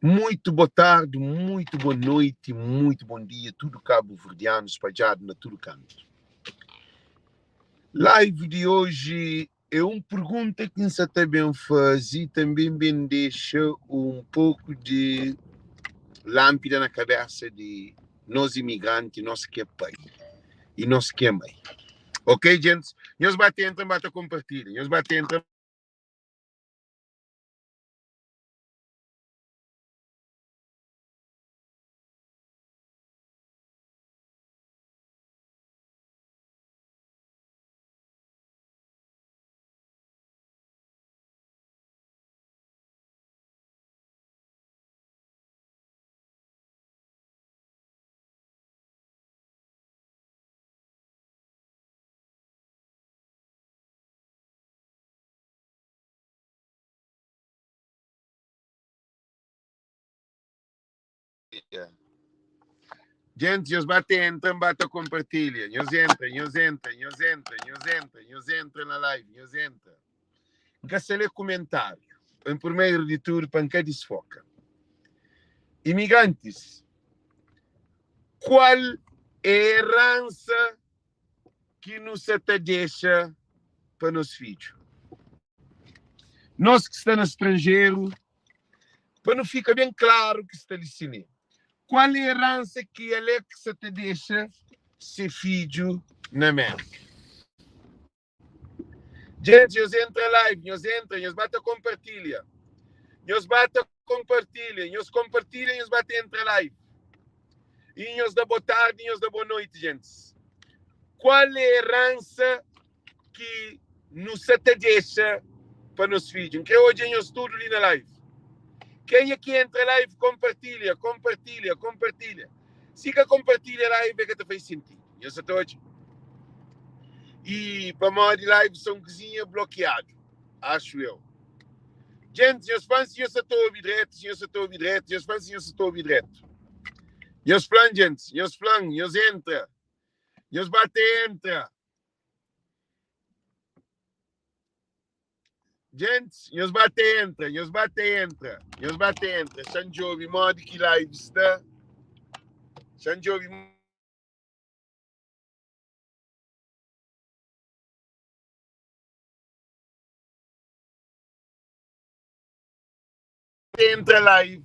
Muito bo tarde, muito bo noite, muito bom dia, tudo cabo-verdiano espadjado na tudo canto. Live de hoje é um pergunta que nsa ta ben faze e também ben deixa um pouco de lâmpida na cabeça de nós imigrante, nós que é pai e nós que é mãe. Ok, gente? Nhos ba ta entra, ba ta compartilha. Nhos ba ta entra. Gente, nhos ba ta entra, ba ta compartilha. Nhos entra, nhos entra, nhos entra, nhos entra, nhos entra na live, nhos entra. N ka sa lê kumentáriu. Em primeiro de tudo, pa N ka disfoka. Imigrantis, kual é eransa ki nu sa ta dexa pa nos fidju? Nos ki sta na stranjeru, pa nu fika ben klaru ki sta li si li. Kual é eransa ki Alex sa ta dexa se fidju na Merka? Gente, nhos entra live, nhos entra, nhos ba ta compartilha. Nhos ba ta compartilha, nhos compartilha, nhos ba ta entra live. E nhos da boa tarde, nhos da boa noite, gente. Qual é a herança ki nu sa ta dexa pa nos fidju? N kre odja nhos tudu li na live. Kenha ki entra live, compartilha, compartilha, compartilha. Si ka compartilha live, é ka ta faz sentido. Nhos sa ta odja? E pamodi live sa un kuzinha blokiadu, acho eu. Gente, nhos flan si nhos sa ta obi dretu, si nhos sa ta obi dretu, nhos flan si nhos sa ta obi dretu. Nhos flan, gente, nhos flan, nhos entra. Nhos ba ta entra. Gente, nhos ba ta entra, nhos ba ta entra, nhos ba ta entra. Xa-m djobe modi ki live sta. Xa-m djobe. Entra live.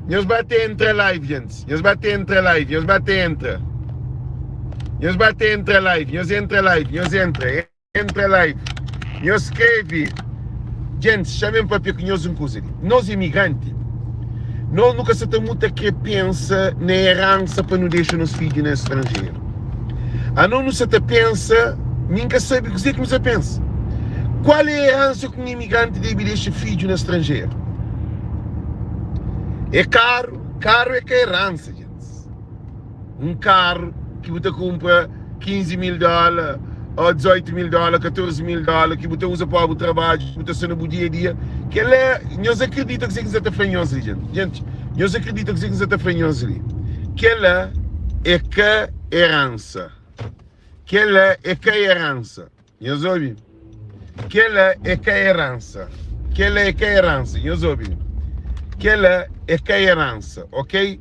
Nhos ba ta entra live, gente. Nhos ba ta entra live, nhos ba ta entra. Nhos ba ta entra live, nhos entra live, nhos entra. Entra live. Nhos skrebe. Gente, xa-m papia ku nhos un kuza li. Nos imigranti, nos nu ka sa ta muta kre pensa na eransa pa nu dexa nos fidju na stranjeru. Anos nu sa ta pensa, mi N ka sabe kuzê ki nu sa pensa. Kual é eransa ki un imigranti debe dexa fidju na stranjeru? É karu? Karu é ka eransa, gentis. Un karu ki bu ta kunpra 15 mil dóla ô 18 mil dóla, 14 mil dóla ki bu ta uza pa bu trabadju, ki bu ta sta na bu dia a dia, kel-la, nhos akredita kuzê ki N sa ta fla nhos li, jenti? Jenti, nhos akredita kuzê ki N sa ta fla nhos li? Kel-la é ka eransa. Kel-la é ka eransa. Nhos obi? Kel-la é ka eransa. Kel-la é ka eransa. Nhos obi? Kel-la é ka eransa, ok?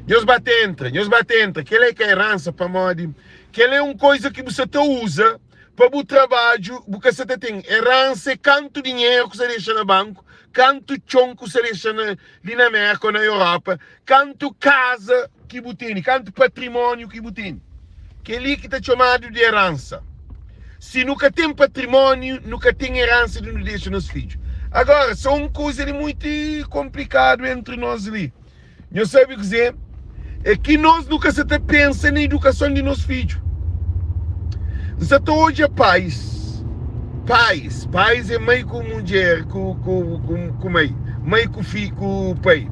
Nhos ba ta entra, nhos ba ta entra. Kel-la é ka eransa pamodi kel-la é un koisa ki bu sa ta uza pa bu trabadju, bu ka sa ta ten. Eransa é kantu dinheru ku sa dexa na banku, kantu txon ku sa dexa na li na Merka ô na Europa, kantu kaza ki bu tene, kantu patrimóniu ki bu tene. Kel-li ki ta txomadu di eransa. Si nu ka ten patrimóniu, nu ka ten eransa di nu dexa nos fidju. Agora, sô un kuza li mutu konplikadu entri nos li. Nhos sabe kuzê? É ki nos nu ka sa ta pensa na idukason di nos fidju. N sa ta odja pais, pais, pais é mai ku mudjer, ku, ku, ku, ku mai, mai ku fi, ku pai.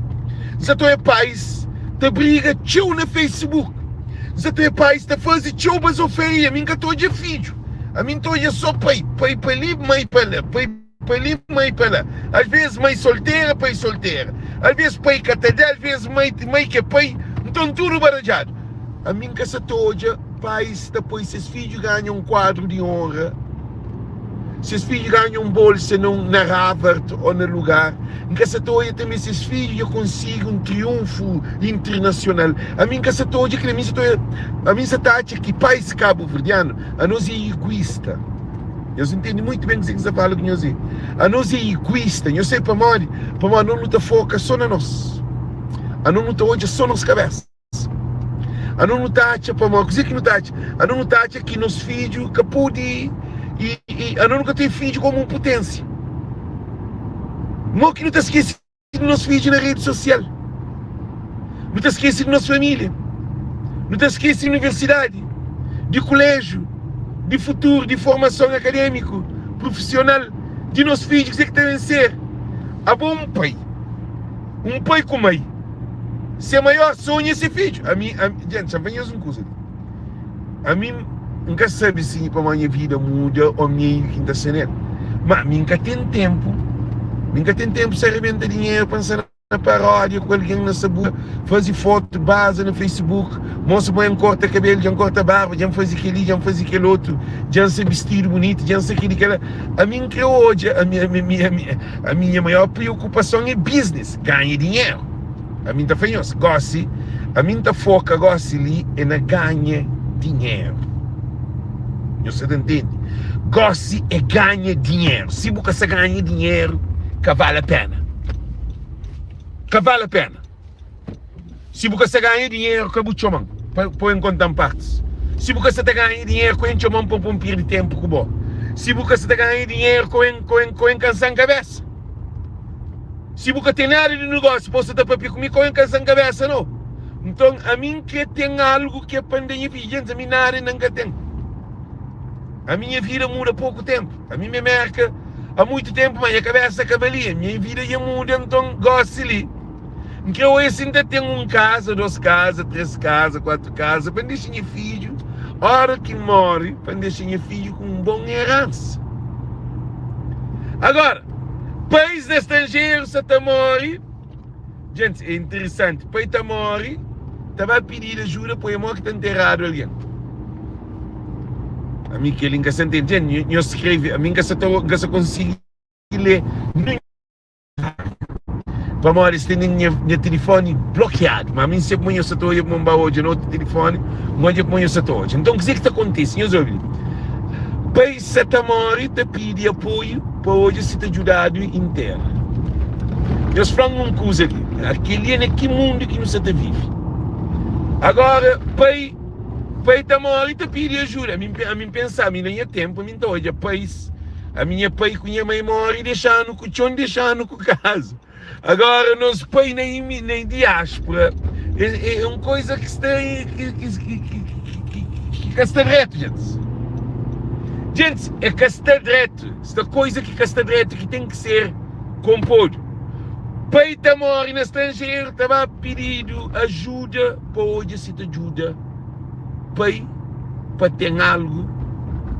N sa ta odja pais ta briga txeu na Facebook. N sa ta odja pais ta faze txeu bazofeia. Mi N ka ta odja fidju, ami N ta odja sô pai, pai pa li, mai pa la, pai. Pa li mai pa la Às vezes mai soltera pai soltera Às vezes pai ka ta da às vezes mai mai ke pai Nton tudu baradjadu Ami N ka sa ta odja pais ta poi ses fidju ganha un kuadru di onra. Ses fidju ganha un bolsa na un na Harvard ô na lugar. N ka sa ta odja tanbe ses fidju dja konsigi un triunfu internasional. Ami N ka sa ta odja kel-li. Ami N sa ta odja, ami N sa ta atxa ki pais kabuverdianu, anos é iguista. Nhos ntende muitu ben kuzê ki N sta fala ku nhos li. Anos é iguista. Nhos sabe pamodi? Pamodi anos nu ta foka sô na nos. Anos nu ta odja sô nos kabésa. Anos nu ta atxa pamodi kuzê ki nu ta atxa? Anos nu ta atxa ki nos fidju ka pode i, i anos nu ka ten fidju komu un puténsia. Mo ki nu ta skese di nos fidju na redi sosial? Nu ta skese di nos família? Nu ta skese di universidadi, di kuléjiu, di futuru, di formason akadémiku, prufisional di nos fidju? Kuzê ki ta ben ser? Abo un pai, un pai ku mai. Se maior sonhu é se fidju. Ami, ami, gente, xa nhos un kuza li. Ami, N ka sabe si pamodi nha vida muda ô meiu ki N ta sta nel. Ma mi N ka ten ténpu, mi N ka ten ténpu sa rebenta dinheru pa N sta na paródia ku algen na sabuka, faze fotu, baza na Facebook, mostra ma N korta kabelu, dja N korta barba, dja N faze kel-li, dja N faze kel otu, dja N sta bistidu bunitu, dja N sta kel-li, kel-la. Ami N kre odja, ami, ami, ami, ami, ami nha maior priokupason é business. Ganha dinheru. Ami N ta fla nhos, gósi, ami N ta foka gósi li é na ganha dinheru. Nhos sa ta ntende? Gósi é ganha dinheru. Si bu ka sa ganha dinheru, ka vale a pena. Ka vale a pena. Si bu ka sa ganha dinheru, ka bu txoma-m pa pa N konta-m partis. Si bu ka sa ta ganha dinheru, ka N txoma-m pa N pirdi ténpu ku bo. Si bu ka sa ta ganha dinheru, ka N ka N ka N kansa-m kabésa. Si bu ka ten nada di nugósiu pa bu sta ta papia ku mi, ka bu kansa-m kabésa no. Nton, ami N krê ten algu ki é pa N da nha vida. Gentis, ami nada inda N ka ten. Ami nha vida muda poku ténpu. Ami mi é Mérka há muitu ténpu, má nha kabésa ka balia. Nha vida dja muda, nton gósi li N krê oja si N ta ten un kaza, dôs kaza, três kaza, kuatu kaza, pa N dexa nha fidju, óra ki N móre, pa N dexa nha fidju ku un bon eransa. Agora, pais na stranjeru sa ta móre. Gentis, é interesanti, pai ta móre, ta ba pidid ajuda pa oja mó ki ta nteradu algen. Ami kel-li N ka sa ntende. Gentis, nhos skrebe, ami N ka sa ta, N ka sa konsigi lé ninhun. Pamodi es tene nha tilifoni blokiadu. Ma mi N sabe kuma nhos sa ta odja kuma N ba odja na otu tilifoni, N odja kuma nhos sa ta odja. Nton, kuzê ki ta kontise? Nhos obi li. Pai sa ta móre ta pidi apoiu pa odja si ta djudadu intera. Nhos fla-m un kuza li, kel-li é na ki mundu ki nu sa ta vive? Agora, pai, pai ta móre ta pidi ajuda. Ami, ami N pensa, ami na nha ténpu, ami N ta odja pais Ami nha pai ku nha mai móre dexa-nu ku txon, dexa-nu ku kaza. Agora nos pai na na diáspora é, é un koisa ki sta ki, ki, ki, ki, ki, ki ka sta dretu, gentis. Gentis, é ka sta dretu. Sta koisa ki ka sta dretu ki ten ki ser konpodu. Pai ta móre na stranjeru, ta ba pididu ajuda pa odja si ta djuda. pai pa ten algu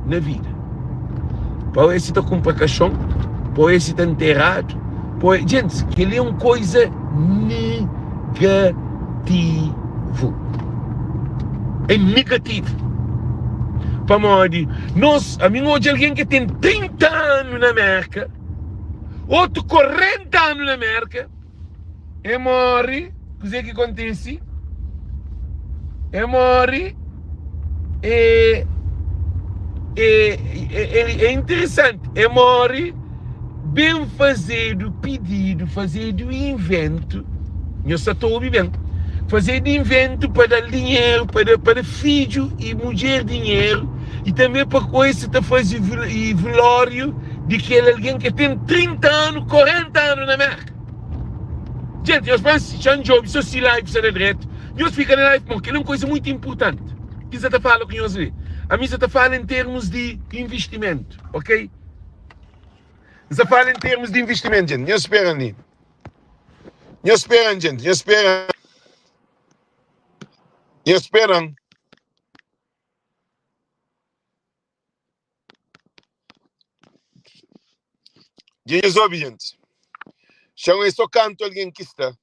na vida. Pa esse ta kunpra kaxon, pa esse ta nteradu, pa Gentis, kel-li é un koiza negativu. É negativu. Pamodi nos, ami N odja algen ki ten 30 anu na Mérka, otu 40 anu na Mérka, E móre, kuzê ki kontise? E móre, e, e, e, é interesanti, e móre ben fazedu pididu, fazedu inventu, nhos sa ta obi ben, fazedu inventu pa da-l dinheru, pa da, pa da fidju i mudjer dinheru, i tanbe pa koisa ta faze velóriu di kel algen ki ten 30 anu, 40 anu na Mérka. Gente, nhos pensa, xa N djobe so si live sta da dretu. Nhos fika na live pamodi kel-li é un koisa muitu inpurtanti ki N sa ta fala ku nhos li. Ami N sa ta fala en termus di invistimentu, ok? N sa fala en termus di invistimentu, gente. Nhos spera-m li. Nhos spera-m, gente. Nhos spera-m. Nhos spera-m. Dja nhos obi, gentis? Txon é sô kantu algen ki sta.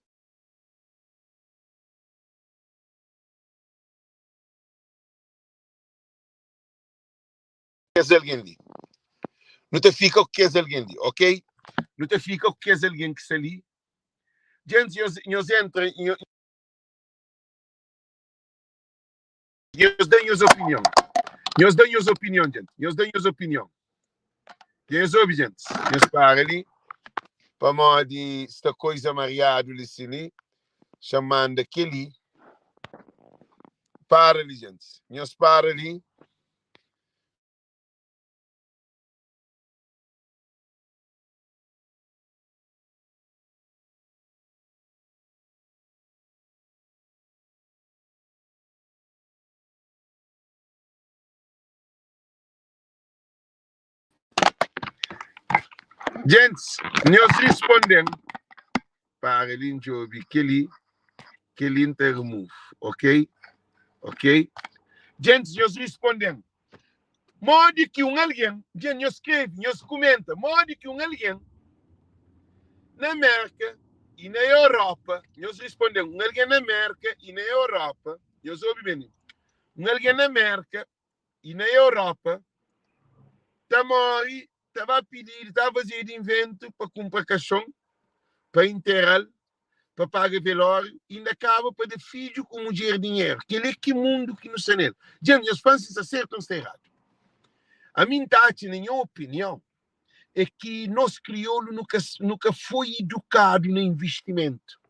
Kes algen li. Nu ta fika ku kes algen li, ok? Nu ta fika ku kes algen ki sta li. Djenti, nhos, nhos entra, nhos, nhos da nhos opinion. Nhos da nhos opinion, djenti. Nhos da nhos opinion. Nhos obi, djenti. Nhos para li, pamodi sta koiza mariadu li si li. Xa manda kel-li. Para li, djenti. Nhos para li. Gentis, nhos risponde-m. Para li, N djobe kel-li, kel-li N ta remove, ok? Ok? Gentis, nhos risponde-m. Modi ki un algen, dja nhos skrebe, nhos kumenta, modi ki un algen na Mérka i na Europa, nhos responde-m, un algen na Mérka i na Europa, nhos obi ben li, un algen na Mérka i na Europa ta móre, ta ba pididu, ta fazedu inventu pa kunpra kaxon, pa intera-l, pa paga velóriu, inda kaba pa da fidju ku mudjer dinheru. Kel-li é ki mundu ki nu sta nel. Dja, nhos fla-m si sta sertu o sta eradu. Ami N ta atxa, na nha opinion, é ki nos kriolu nu ka, nu ka foi idukadu na investimentu.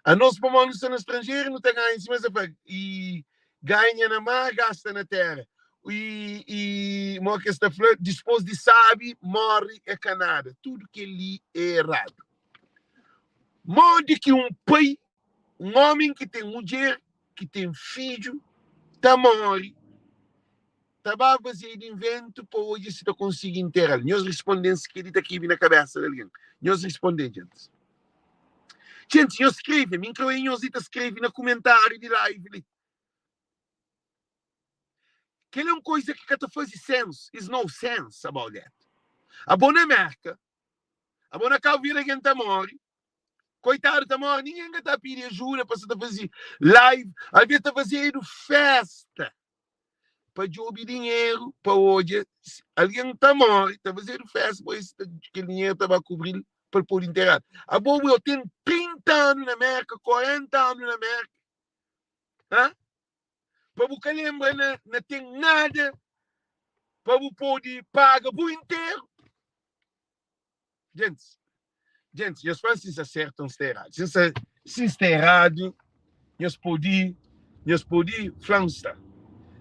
Anos, pamodi nu sta na stranjeru, nu ta ganha sima es ta fla, i ganha na mar, gasta na téra. I, i mo ki es ta fla, dispôs di sabi, móre é ka nada. Tudu kel-li é eradu. Modi ki un pai, un ómi ki ten mudjer, ki ten fidju, ta móre, ta ba fazedu inventu pa odja si ta konsigi intera-l? Nhos responde-m si kel-li ta kibi na kabésa di algen. Nhos responde-m, djentis. Djentis, nhos skrebe. Mi N krê oia nhos li ta skrebe na kumentáriu di live li. Kel-li é un koiza ki ka ta faze sensu. Is no sense about that. Abo na Mérka, Abo na Cabo Verde alguém ta morre, coitado ta morre, ninguém ka ta pidi ajuda pa sa ta faze live, alvês ta fazedu festa pa djobe dinheiro pa odja alguém ta morre, ta fazedu festa pa esse kel dinheiro ta ba kubril pa el pode enterrado. Abo eu ten 30 ano na América, 40 ano na América, hã? Pa bu ka lembra na, na ten nada pa bu pode paga bu enterro. Gentis, gentis, nhos fla-m si N sta sértu o N sta eradu. Si N sta, si N sta eradu, nhos pode, nhos pode fla-m sta.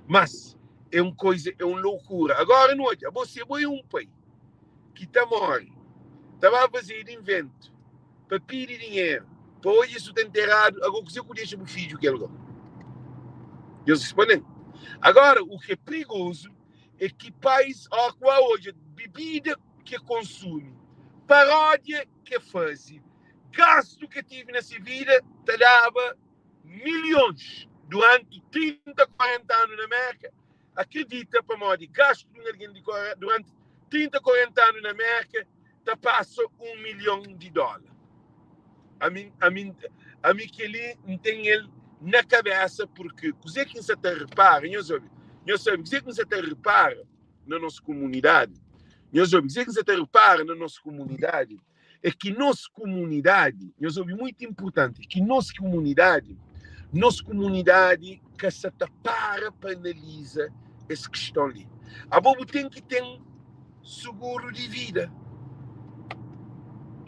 Mas, é un koiza, é un lokura. Agora nu odja, abo, si abo é un pai ki ta móre, ta ba fazedu inventu pa pidi dinheru, pa odja si bu ta nteradu, ago kuzê ku dexa bu fidju kel go? Nhos responde-m. Agora, u ki é prigozu é ki pais, ó ku a odja bibida ke konsumi, paródia ke faze, gastu ke tive na se vida ta daba milhons duranti 30, 40 anu na Merka. Akredita pamodi gastu di un algen di duranti 30, 40 anu na Merka ta pasa un milhon di dóla. Ami, ami, ami kel-li N ten el na kabésa purki kuzê ki N sa ta repara, nhos obi, nhos sabe kuzê ki N sa ta repara na nos komunidadi? Nhos obi, kuzê ki N sa ta repara na nos komunidadi é ki nos komunidadi, nhos obi, muitu inpurtanti, ki nos komunidadi, nos komunidadi ka sa ta para pa analiza es kiston li. Abo bu ten ki ten suguru di vida.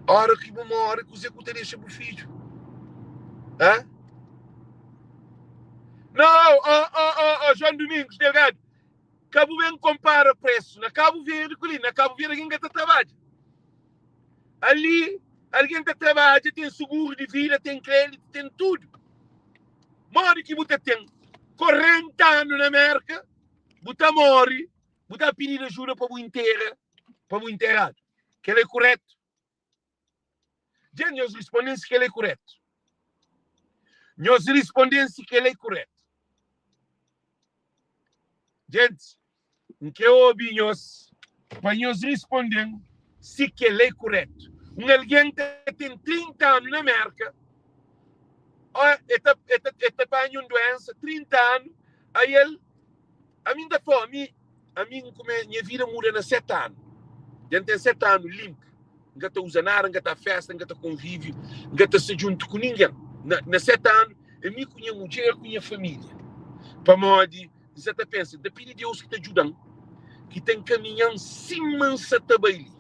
Ora ki bu móre, kuzê ku ta dexa bu fidju? Hã? Não, oh, oh, oh, oh, João Domingos Delgado, ka bu ben konpara presu na Kabu Verdi ku li. Na Kabu Verdi algen ka ta trabadja. Ali algen ta trabadja, ten suguru di vida, ten kreditu, ten tudu. Modi ki bu ta ten 40 anu na Merka, bu ta móre, bu ta pidi ajuda pa bu intera, pa bu interadu. Kel é kuretu? Dja nhos responde-m si kel é kuretu. Nhos responde-m si kel é kuretu. Gentis, N kre obi nhos pa nhos responde-m si kel é kuretu. Un algen ta ten 30 anu na Merka, e ta, e ta, e ta panha un duensa, 30 anu, ai el, ami N ta fla, ami, ami N kume, nha vida muda na 7 anu. Dja N ten 7 anu linpu. N ka ta uza nada, N ka ta festa, N ka ta konvivi, N ka ta sta djuntu ku ningen. Na, na 7 anu, é mi ku nha mudjer ku nha família. Pamodi N sa ta pensa, N ta pidi Deus ki ta djuda-m, ki ta nkaminha-m sima N sa ta bai li.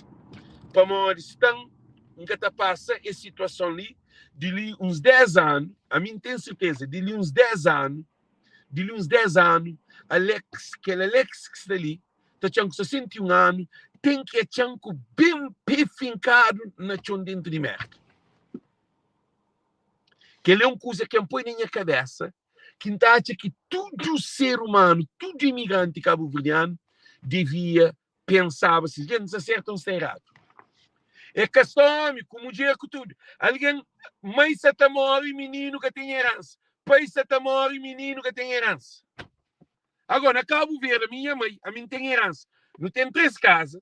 Pamodi sta-m, N ka ta pasa es situason li di li uns 10 anu, ami N ten serteza, di li uns 10 anu, di li uns 10 anu, Alex, kel Alex ki sta li, ta txan ku 61 anu, ten ki atxan ku ben pé finkadu na txon dentu di Merka. Kel é un kuza ki N poi na nha kabesa, ki N ta atxa ki tudu ser umanu, tudu imigranti kabuverdianu devia pensaba si dja N sta sertu ou N sta eradu. É ka só omi, ku mudjer ku tudu. Algen, mai sa ta mori, mininu ka ten eransa. Pai sa ta mori, mininu ka ten eransa. Agora, na Kabu Verdi, ami nha mai, ami N ten eransa. Nu ten 3 kaza,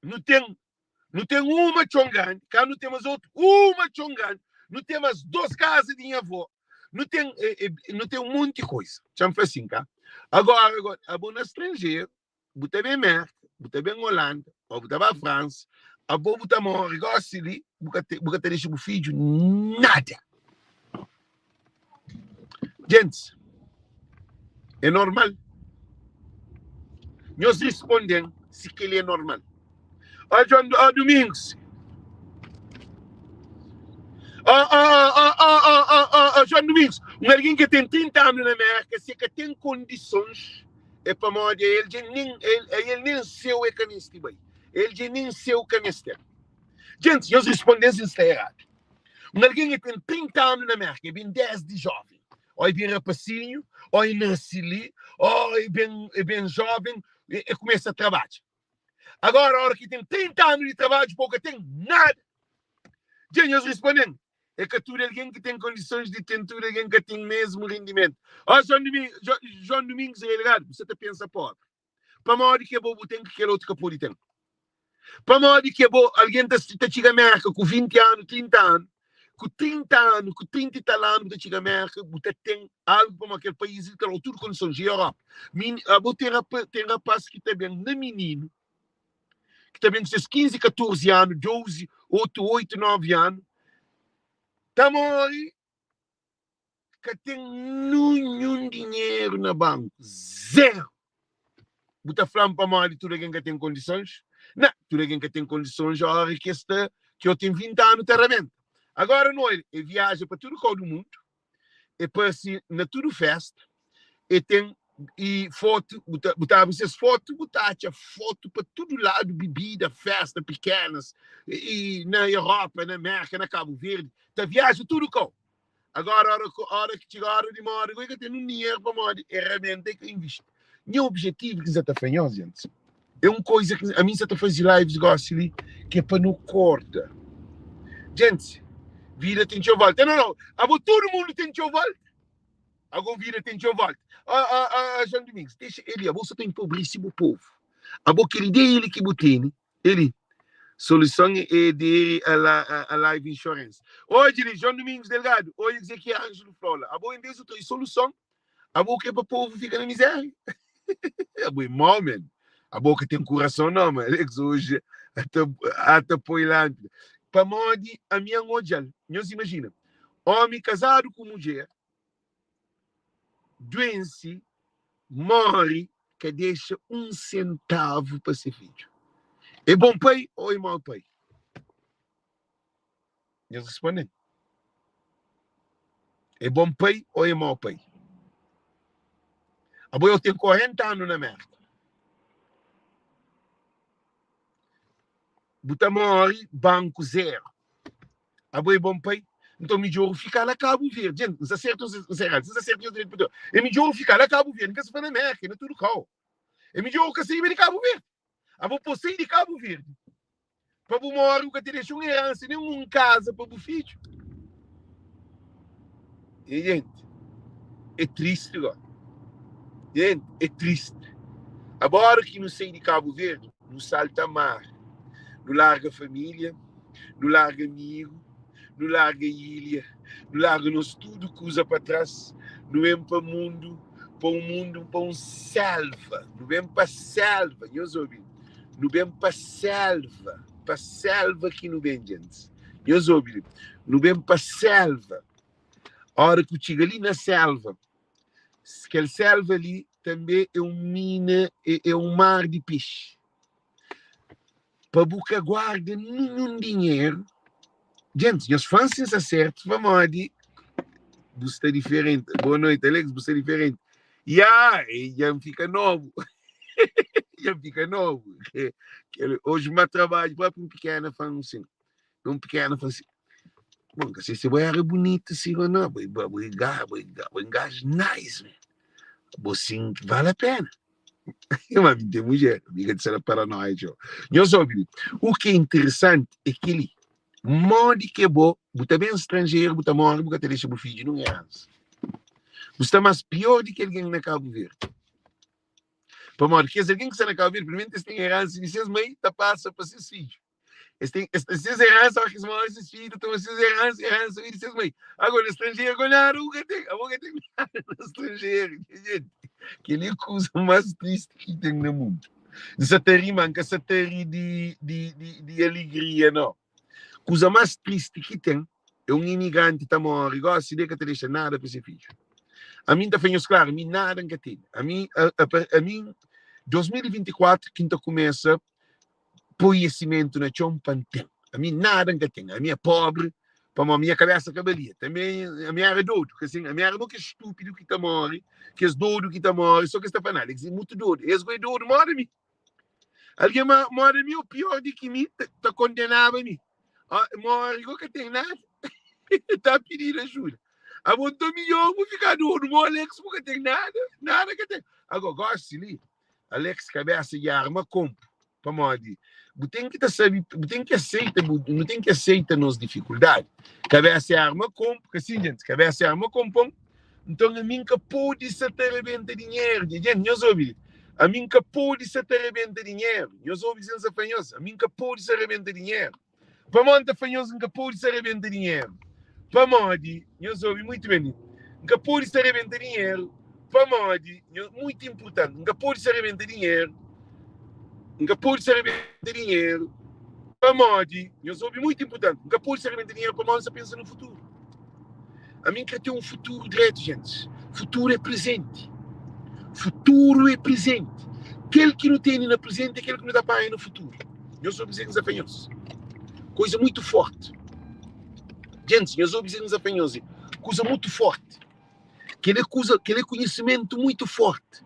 nu ten nu ten uma txon grandi, ka nu ten mas otu uma txon grandi, nu ten mas 2 kaza di nha avó, nu ten eh, eh, nu ten un monti koisa. Txa-m fla sin, ka? Agora, agora, abo na stranjeru, bu ta ben Merka, bu ta ben Holanda, ou bu ta ba Fransa, abo bu ta morre gosi li, bu ka te, bu ka ta dexa bu fidju nada. Gentis, é normal? Nhos responden si kel-li é normal. Ó, João, ó, Domingos. Ó, ó, ó, ó, ó, ó, ó, ó, João Domingos, un algen ki ten 30 anu na Merka, si e ka ten kondisons, é pamodi el dja nen el, el nen seu e ka meste bai. El dja nen seu ka meste. Gentis, nhos responden si N sta eradu. Un algen e ten 30 anu na Merka, e ben desdi joven, o e ben rapasinhu, o e nasi li, o e ben e ben joven, e, e kumesa trabadja. Agora, ora ki ten 30 anu di trabadju, pa o ka ten nada. Dja nhos responden, é ka tudu algen ki ten kondisons di ten, tudu algen ka ten mesmu rendimentu. Ó, João Domingos, João Domingos Relegado, bu sa ta pensa pobri. Pamodi ki abo bu ten ki kel otu ka pode ten? Pamodi ki abo algen ta, ta txiga Merka ku 20 anu, 30 anu, ku 30 anu, ku 30 i tal anu bu ta txiga Merka, bu ta ten algu pamodi kel país li ta dau tudu kondisons, i Europa. Min, abo ten rapa, ten rapaz ki ta ben na mininu, ki ta ben ku ses 15, 14 anu, 12, 8, 8, 9 anu, ta mori ka ten ninhun dinheru na banku, zeru. Bu ta fla-m pamodi tudu algen ka ten kondisons? Na, tudu algen ka ten kondisons óra ki es ta, ki o ten 20 anu ta rabenta. Agora no, el e viaja pa tudu kau du mundu, e parse na tudu festa, e ten i fotu, bu ta, bu ta abri ses fotu, bu ta atxa fotu pa tudu ladu, bibida, festa, pikenas, i na Europa, na Merka, na Kabu Verdi, ta viaja tudu kau. Agora, ora, ora ki txiga ora di mori, goi ka ten un dinheru pamodi e rabenta e ka invisti. Nha objetivu ki N sa ta fla nhos, gentis, é un koiza ki ami N sa ta faze lives gosi li, ki é pa nu korda. Gentis, vida ten txeu volta. Não, não, abo tudu mundu ten txeu volta. Ago vida ten txeu volta. Ah, ah, ah, ah, João Domingos, dexa ele, abo sa ta empobrece bu povo. Abo kel ideia li ki bu tene, Eli, soluson é aderi a, la, a, a life insurance. Odja li, João Domingos Delgado, odja kuzê ki Ângelo fla la. Abo, en vez di traze soluson, abo kre pa povu fika na miséria. Abo é mau, man. Abo ka ten kurason, não, man. Alex hoje ata, ata poi lâmpida. Pamodi ami N odja-l. Nhos imajina, omi kazadu ku mudjer, duense, móre, ka dexa un sentavu pa se fidju. É bon pai ô é mau pai? Nhos responde-m. É bon pai ô é mau pai? Abo eu ten 40 anu na Merka. Bu ta móre banku zeru. Abo é bon pai? Nton midjór fika la Kabu Verdi. Djent, N sta sertu o N sta eradu? Si N sta sertu, nhos debe perdoa. É midjór fika la Kabu Verdi. N ka sta fla na Mérka, é na tudu kau. É midjór ka saiba di Kabu Verdi. Abo pô sai di Kabu Verdi pa bu móre, bu ka ta dexa un eransa, nen un kaza pa bu fidju. E jenti, é tristi gó. Jenti, é tristi. Agora ki nu sai di Kabu Verdi, nu salta mar, nu larga família, nu larga amigu, nu larga ilha, nu larga nos tudu kuza pa tras, nu ben pa mundu, pa un mundu, pa un selva, nu ben pa selva, nhos obi. Nu ben pa selva, pa selva ki nu ben, djentis. Nhos obi li, nu ben pa selva. Óra ku txiga li na selva, kel selva li tanbe é un mina, é un mar di pexi. Pa bu ka guarda ninhun dinheru, djentis, nhos fla-m si N sta sertu, pamodi bu sta diferenti. Boa noiti, Alex, bu sta diferenti. Ya, dja N fika nobu. Dja N fika nobu. Oji N ba trabadju, propi un pikena fla-m sin, un pikena fla-m sin, Bon, ka sei si bo era bunitu si o nau, bo bo bo gajo nice man, bo sin vale a pena. Ma mi ten mudjer, mi ka ta ser paranoia txeu. Nhos obi li, u ki é interesanti é kel-li, modi ke bo, bu ta ben stranjeru, bu ta móre, bu ka ta dexa bu fidju nun eransa. Bu sta más pior di ki algen na Kabu Verdi. Pamodi kes algen ki sta na Kabu Verdi, primeru es ten eransa di ses mai, ta pasa pa ses fidju. Es ten, es ten ses eransa, óras ki es móre, ses fidju ta toma ses eransa, eransa di ses mai. Agora, na stranjeru, agora nada, bu ka ten, abo ka ten nada na stranjeru. Gente, kel-li é kuza más tristi ki ten na mundu. N sa ta ri, ma N ka sa ta ri di, di, di, di alegria, nau. Kuza más tristi ki ten é un imigranti ta móre gósi li, el ka ta dexa nada pa se fidju. Ami N ta fla nhos klaru, ami nada N ka tene. Ami, a, a, ami, 2024 ki N ta kumesa poi es simentu na txon pa N ten. Ami nada N ka ten. Ami é pobri pamodi minha kabesa ka balia. Tanbe ami era dodu, ka sin, ami era mo kes stúpidu ki ta móre, kes dodu ki ta móre, so kes ta fla, Alex é mutu dodu. Es go é dodu moda mi. Algen ma moda mi ou pior di ki mi ta kondenaba mi. Móre go ka ten nada. Ta pididu ajuda. Abo nton midjór bu fika dodu mo Alex bu ka ten nada, nada ka ten. Ago gosi li Alex kabesa di arma konpu pamodi bu ten ki ta sabi bu ten ki aseita bu nu ten ki aseita nos difikuldadi kabesa di arma konpu ka sin djenti kabesa di arma konpon nton ami n ka podi sa ta rebenta dinheru dja djenti nhos obi li ami n ka podi sa ta rebenta dinheru nhos obi si n sa fla nhos ami n ka podi sa rebenta dinheru Pamodi N ta fla nhos, N ka pode sta rebenta dinheru. Pamodi, nhos obi muitu ben li, N ka pode sta rebenta dinheru, pamodi, muitu inpurtanti, N ka pode sta rebenta dinheru, N ka pode sta rebenta dinheru, pamodi, nhos obi muitu inpurtanti, N ka pode sta rebenta dinheru pamodi N sta pensa na futuru. Ami N kre ten un futuru dretu, gentis. Futuru é prezenti. Futuru é prezenti. Kel ki nu tene na prezenti é kel ki nu ta panha na futuru. Nhos obi kuzê ki N sta fla nhos. Kuza mutu forti. Gentis, nhos obi kuzê ki N sta fla nhos. Kuza mutu forti. Kel é kuza, kel é konhisimentu mutu forti.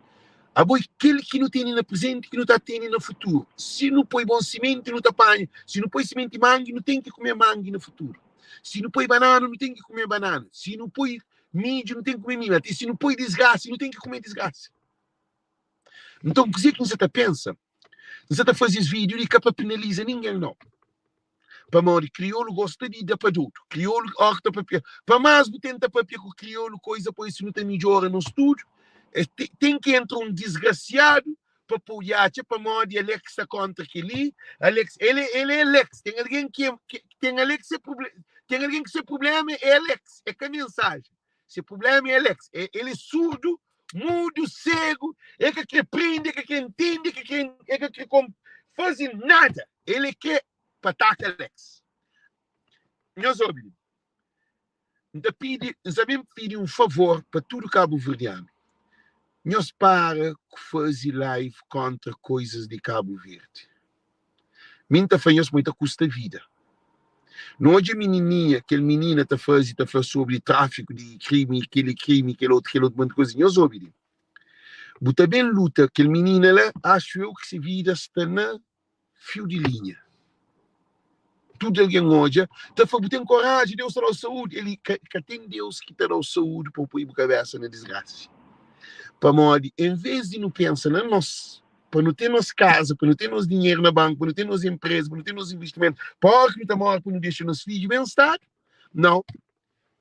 Abo é kel ki nu tene na prezenti ki nu ta tene na futuru. Si nu poi bon simenti, nu ta panha. Si nu poi simenti mangi, nu ten ki kume mangi na futuru. Si nu poi banana, nu ten ki kume banana. Si nu poi midju, nu ten ki kume midju. Ate si nu poi disgrasa, nu ten ki kume disgrasa. Nton, kuzê ki N sa ta pensa? N sa ta faze es vídiu li ka pa penaliza ningen, nau. Pamodi kriolu gosta di da pa dodu. Kriolu, óra ki ta papia, pa más bu tenta papia ku kriolu, koiza pa si nu ta midjora nos tudu, ten ki entra un disgrasiadu pa pode atxa pamodi Alex sta kontra kel-li, Alex, el é, el é Alex, ten algen ki é, ten Alex se proble, ten algen ki se problema é Alex, é ka mensajen, se problema é Alex, é, el é surdu, mudu, segu, el ka kre prende, el ka kre ntende, el ka kre, el ka kre kom, faze nada, el é kre pa ataka Alex. Nhos obi, N ta pidi, N sa ben pidi un favor pa tudu kabuverdianu, nhos para ku fazi live kontra koizas di Kabu Verdi. Mi N ta fla nhos ma ta kusta vida. Nu odja minininha, kel minina ta fazi, ta fla sobri trafiku di krimi, keli krimi, kel otu, kel otu monti koza. Nhos obi li, bu ta ben luta, kel minina la, axu eu ki se vida sta na fiu di linha. Tudu algen odja, ta fla, bu ten koraji, Deus ta da-u saúdi. El ka, ka ten Deus ki ta da-u saúdi pa bu poi bu kabésa na disgrasa. Pamodi, en vês di nu pensa na nos, pa nu ten nos kaza, pa nu ten nos dinheru na banku, pa nu ten nos enpreza, pa nu ten nos investimentu, pa óra ki nu ta móre, pa nu dexa nos fidju ben stadu, nau,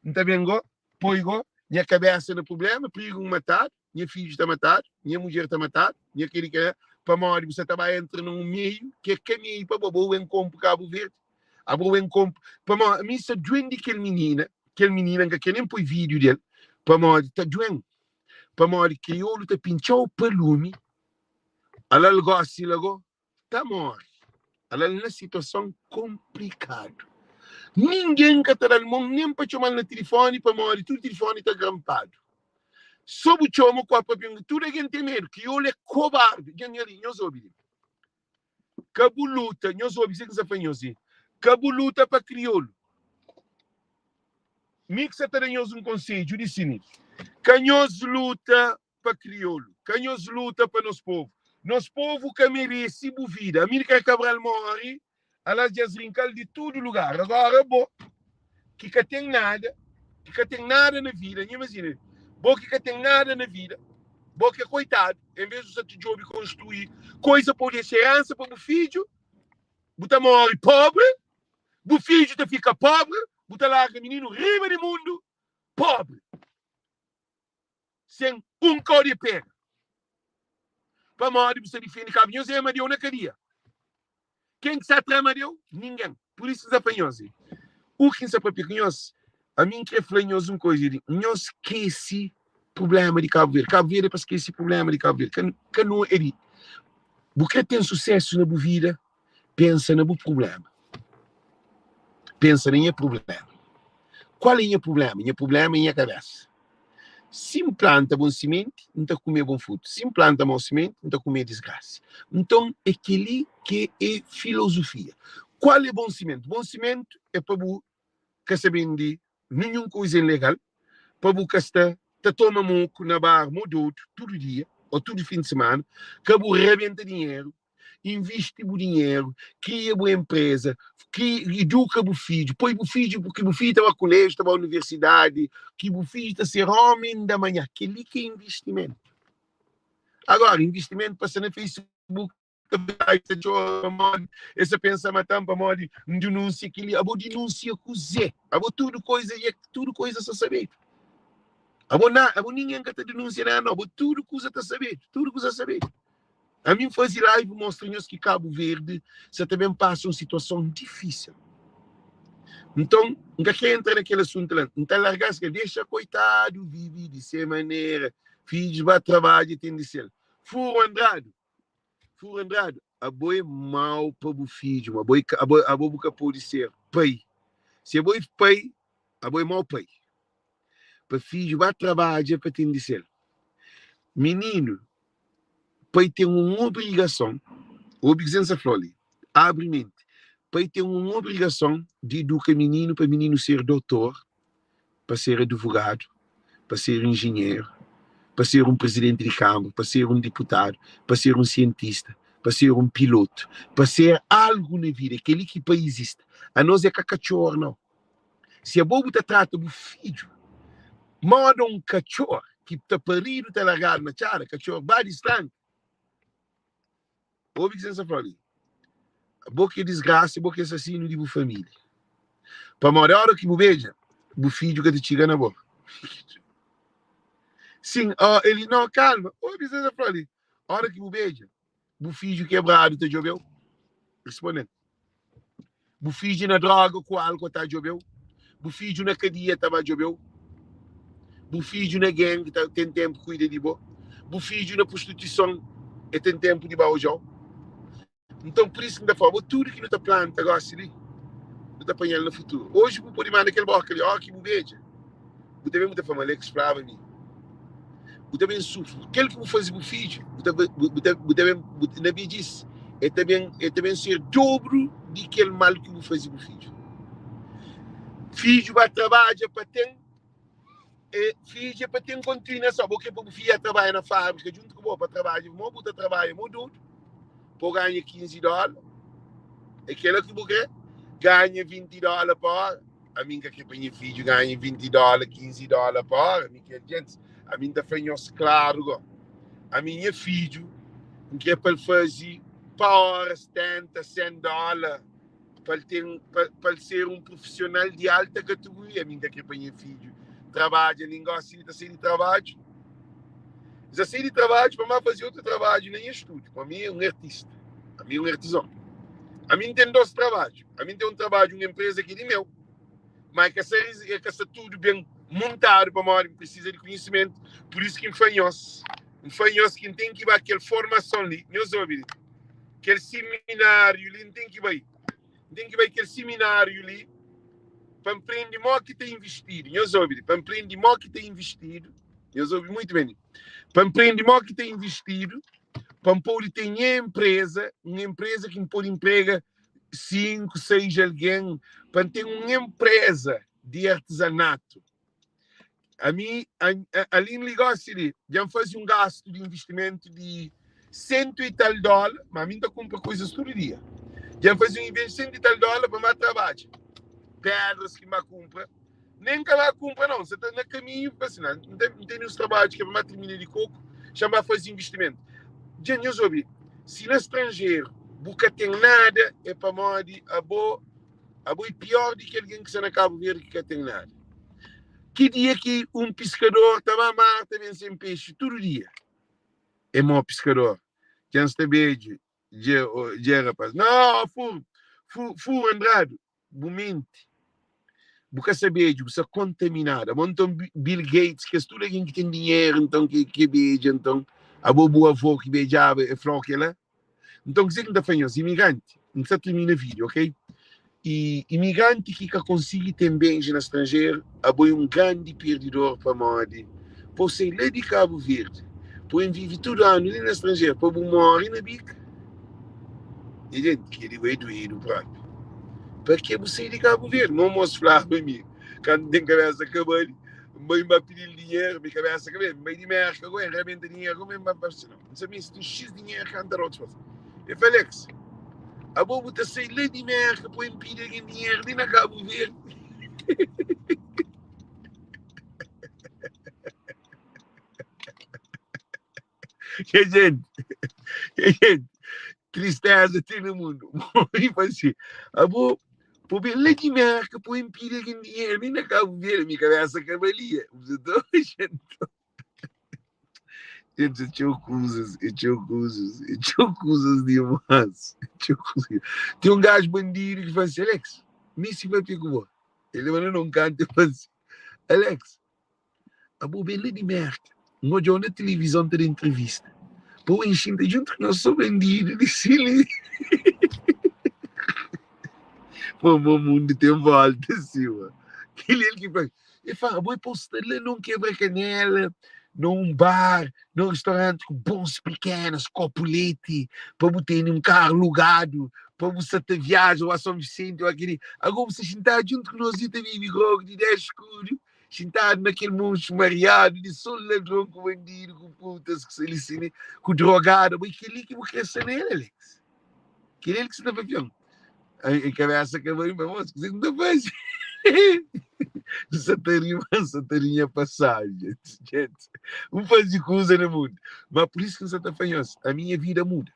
N ta ben go, poi go nha kabésa na prubléma, prigu N matadu. nha fidju ta matadu, nha mudjer ta matadu, nha kel-li kel-la, pamodi bu sa ta ba entra na un meiu ki é ka meiu pa bo, bo ben konpo Kabu Verdi, abo ben konpo, pamodi ami sa duen di kel minina, kel minina N ka kre nen poi vídiu del, pamodi ta duen, pamodi kriolu ta pintxau pa lumi, ala-l gosi la go. ta móre. Ala-l na situason konplikadu. Ningen ka ta da-l mon nen pa txoma-l na tilifóni pamodi tudu tilifóni ta granpadu. So bu txoma ku a papia tudu algen ten medu. Kriolu é kobardu. Dja nha li, nhos obi li. Ka bu luta, nhos obi kuzê ki N sta fla nhos li. Ka bu luta pa kriolu. Mi ki sa ta da nhos un konsedju di si mi. Ka nhos luta pa kriolu. Ka nhos luta pa nos povu. Nos povu ka merese bu vida. Amílcar Cabral móre, alas dja es rinka-l di tudu lugar. Agora bo, ki ka ten nada, ki ka ten nada na vida, nha imajina, bo ki ka ten nada na vida, bo ki é koitadu, en vez di bu sa ta djobe konstrui koiza pa bu dexa eransa pa bu fidju, bu ta móre pobri, bu fidju ta fika pobri, bu ta larga mininu riba di mundu pobri. Sen un kau di pega. Pamodi bu sta difende kabu nhos é amadeu na kadia. Ken ki sta tra amadeu? Ningen. Pur isu N sta fla nhos li. U ki N sta papia ku nhos, ami N kre fla nhos un koza li, nhos skese prublema di Kabu Verdi. Kabu Verdi é pa skese prublema di Kabu Verdi. Ka ka nu é di. Bu kre ten susesu na bu vida, pensa na bu prublema. Pensa na nha prublema. Kual é nha prublema? Nha prublema é nha kabesa. Si N planta bon simenti, N ta kume bon frutu. Si N planta mau simenti, N ta kume disgrasa. Nton, é kel-li ki é filozofia. Kual é bon simenti? Bon simenti é pa bu ka sta bende ninhun kuza ilegal, pa bu ka sta ta toma moku na bar mo dodu tudu dia ô tudu fin di simana, ka bu rabenta dinheru, invisti bu dinheru, kria bu enpreza, kria, iduka bu fidju, poi bu fidju, ki bu fidju ta ba kuleju, ta ba universidadi, ki bu fidju ta ser omi da manhã. Kel-li ki é investimentu. Agora, investimentu pa sta na Facebook, ta ta txora pamodi es ta pensa mata-m pamodi N dinúnsia kel-li. Abo dinúnsia kuzê? Abo tudu koiza, tudu koiza sta sabedu. Abo na, abo ningen ka ta dinúnsia nada, abo tudu kuza ta sabedu, tudu kuza sabedu. Ami N faze live mostra nhos ki Cabo Verde sa ta ben pasa un situason difisil. Nton, N ka kre entra na kel asuntu la. N ta larga-s ka dexa koitadu vive di se manera, fidjus ba trabadja ten di sel. Furu Andradu, Furu Andradu, abo é mau pa bu fidju, ma abo, abo, abo bu ka pode ser pai. Si abo é pai, abo é mau pai. Pa fidju ba trabadja pa ten di sel. Mininu, pai ten un obrigason, obi kuzê N sa fla-u li, abri menti, pai ten un obrigason di iduka mininu pa mininu ser dotor, pa ser advogadu, pa ser injinheru, pa ser un prizidenti di kanbra, pa ser un diputadu, pa ser un sientista, pa ser un pilotu, pa ser algu na vida. É kel-li ki pai izisti. Anos é ka katxor, nau. Si abo bu ta trata bu fidju moda un katxor ki ta paridu ta largadu na txada, katxor ba di stranka. Obi ki N sta fla li. Bo ki é disgrasa, bo ki é asasinu di bu família. Pamodi ora ki bu beja, bu fidju ka ta txiga na bo. Sin, oh, ele, não, calma. Obi ki N sta fla li. Ora ki bu beja, bu fidju kebradu ta djobeu? Responde-m. Bu fidju na droga ku álkol ta djobeu? Bu fidju na kadia ta ba djobeu? Bu fidju na gang ta ten ténpu kuida di bo? Bu fidju na prostituison e ten ténpu di ba odjau? Nton, pur isu ki N ta fla bo, tudu ki nu ta planta gósi li, nu ta panha-l na futuru. Oji bu pode manda kel bóka li, óra ki bu bedja, bu ta ben bu ta fla, ma Alex flaba mi. Bu ta ben sufri. Kel ki bu faze bu fidju, bu ta, bu ta, bu ta ben, bu, na bedjis, el ta ben, el ta ben ser dobru di kel mal ki bu faze bu fidju. Fidju ba trabadja pa ten, e, fidju é pa ten kontinuason. Bo kre pa bu fidju trabadja na fábrika djuntu ku bo, pa trabadja, mo bu ta trabadja mo dodu, pa bu ganha 15 dóla. É kela ki bu kre? Ganha 20 dóla pa óra. Ami N ka kre pa nha fidju ganha 20 dóla, 15 dóla pa óra. Mi kel djentis, ami N ta fla nhos klaru go. Ami nha fidju, N kre pa el faze pa óra 70, 100 dóla, pa el ten, pa, pa el ser un prufisional di alta kategoria. Ami N ka kre pa nha fidju trabadja li. N gosi di ta sai di trabadju. N sa sai di trabadju pa N ba faze otu trabadju na nha stúdiu. Ami é un artista, ami é un artizon. Ami N ten dos trabadju. Ami N ten un trabadju, un enpreza ki é di meu, má é ka sta, é ka sta tudu ben muntadu pamodi N prisiza di konhisimentu. Pur isu ki N fla nhos, N fla nhos ki N ten ki ba kel formason li. Nhos obi li. Kel simináriu li, N ten ki bai. N ten ki bai kel simináriu li pa N prende mó ki ta invistidu. Nhos obi li, pa N prende mó ki ta invistidu. Nhos obi muitu ben li. Pa N prende mó ki ta invistidu, pa N pode ten nha enpreza, un enpreza ki N pode inprega 5, 6 algen, pa N ten un enpreza di artezanatu. Ami, ali li gosi li, dja N faze un gastu di invistimentu di sentu i tal dóla, ma ami N ta kunpra kuzas tudu dia. Dja N faze un inves sentu i tal dóla pa N ba trabadja. Pédras ki N ba kunpra, nen N ka ba kunpra nau, N sa ta na kaminhu pa si la. N tene uns trabadju ki é pa N ba tirmina di koku, xa N ba faze invistimentu. Dja nhos obi, si na stranjeru bu ka ten nada, é pamodi abo. Abo é pior di ki algen ki sta na Kabu Verdi ki ka ten nada. Ki dia ki un piskador ta ba mar ta ben sen pexi? Tudu dia. É mau piskador. Dja N sta bedju, dja, dja rapaz. No, furu, furu, furu Andradu, bu menti. Bu ka sta bedju, bu sta kontaminadu. Abo nton Bill Gates, kes tudu algen ki ten dinheru nton ki ki é bedju nton, abo bu avô ki bedjaba é fla-u kela? Nton, kuzê ki N ta fla nhos, imigranti, N sta tirmina vídiu, ok? I imigranti ki ka konsigi ten bens na stranjeru, abo é un grandi pirdidor pamodi pa bu sai la di Kabu Verdi, pa bu vive tudu anu li na stranjeru, pa bu móre na bika. Nha jenti, kel-li bo é duedu própi. Pa ke bu sai di Kabu Verdi? Mon mos flaba mi, kantu N ten kabésa kabali, N bai N ba pidi-l dinheru, mi kabésa kabali, N bai di Mérka go, N rabenta dinheru go, N ba fla-l, N sa meste X dinheru kanta da otus pa E fla Alex, abo bu ta sai la di Merka pa N pidi algen dinheru li na Kabu Verdi? Nha jenti, nha jenti, tristeza ten na mundu. E fla si, abo bu ben la di Merka pa N pidi algen dinheru li na Kabu Verdi? Mi kabesa ka balia. Gente, é txeu kuzas, é txeu kuzas, é txeu kuzas dimás. É txeu kuzas. Tem um gajo bandido que fala assim, Alex, mi si papia ku bo. Ele manda num canto e fala assim, Alex, abo ben lá di Merka, N odjau na televisão ta da entrevista. Pô, enxinta junto ku nós, sou bandido di si li. Pô, mo mundo tem volta, sim, mano. Aquele ele que faz. E fala, bo é pa sta la num quebra-canela, num bar, num restaurante ku bons pequenas, copo leite, pa bu tene um carro lugado, pa bu sa ta viaja, ou a São Vicente, ou aquele. Agora bu sta xintado junto ku nós e ta bibi grog de 10 escudo, xintado naquele monstro mariado de só ladrão ku bandido, ku putas, ku salicine, ku drogado. Bo, aquele que bu cresce nele, Alex. Aquele que você tá papiando. A cabeça acabou em moço, que você não tá fazendo? Sa ta ri, mas sa ta ri nha passagem. Gente, um fazer coisa no mundo. Mas por isso que sa ta fala nhos, a minha vida muda.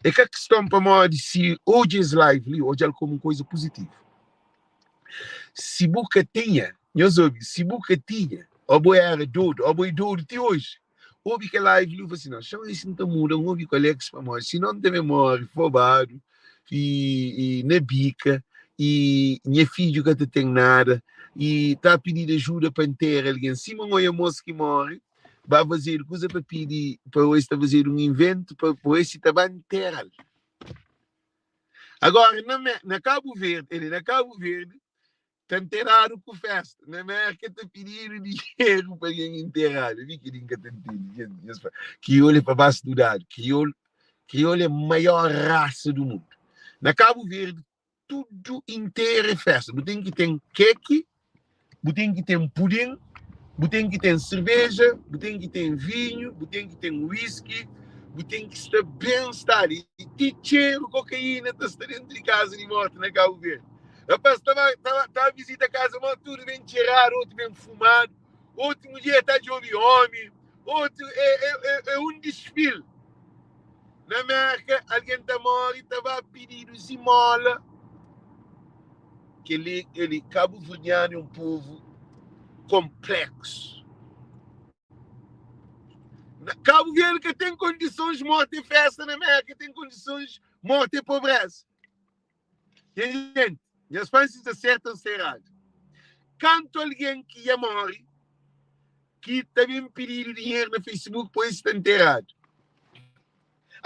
É ka questão pamodi si odja es live li, odja-l como um coisa positiva. Si bu ka tinha, nhos obi, si bu ka tinha, ou bu era dodu, ou bu é dodu ti hoje. Obi kel live li, bu fala assim, não, xa esse não ta muda, N obi ku Alex pamodi, si não N ta ben morre fobadu e, e na bika e nha fidju ka ta ten nada e ta pedidu ajuda pa entera algen. Sima N oia mos ki morre, ba fazedu kuza pa pidi, pa ois ta fazedu un inventu pa ois si ta ba enteral. Agora na, na Cabo Verde, ele na Cabo Verde, Ta nteradu ku festa. Na Merka ta pididu dinheru pa algen nteradu. Mi ki ka ta ntende. Nhos fla, kriolu é pa ba studadu. Kriolu, kriolu é maior rasa du mundu. Na Kabu Verdi, tudu interu é festa. Bu ten ki ten keki, bu ten ki ten pudin, bu ten ki ten serveja, bu ten ki ten vinhu, bu ten ki ten whisky, bu ten ki sta ben stadu. I ti txeru kokaína ta sta dentu di kaza di morti na Kabu Verdi. Rapaz ta ba, ta ba, ta visita kaza morti, tudu ben txeradu, otu ben fumadu, otu mudjer ta djobe omi, otu é, é, é, é un disfil. Na Merka, algen ta móre, ta ba pididu zimóla. Kel-li, kel-li, kabuverdianu é un povu konpleksu. Na Kabu Verdi ka ten kondisons, morti é festa, na Merka ten kondisons, morti é pobreza. Nha gente, nhas fãs si sta sertu ou sta eradu. Kantu algen ki dja morre ki ta ben pididu dinheru na Facebook pa es sta nteradu.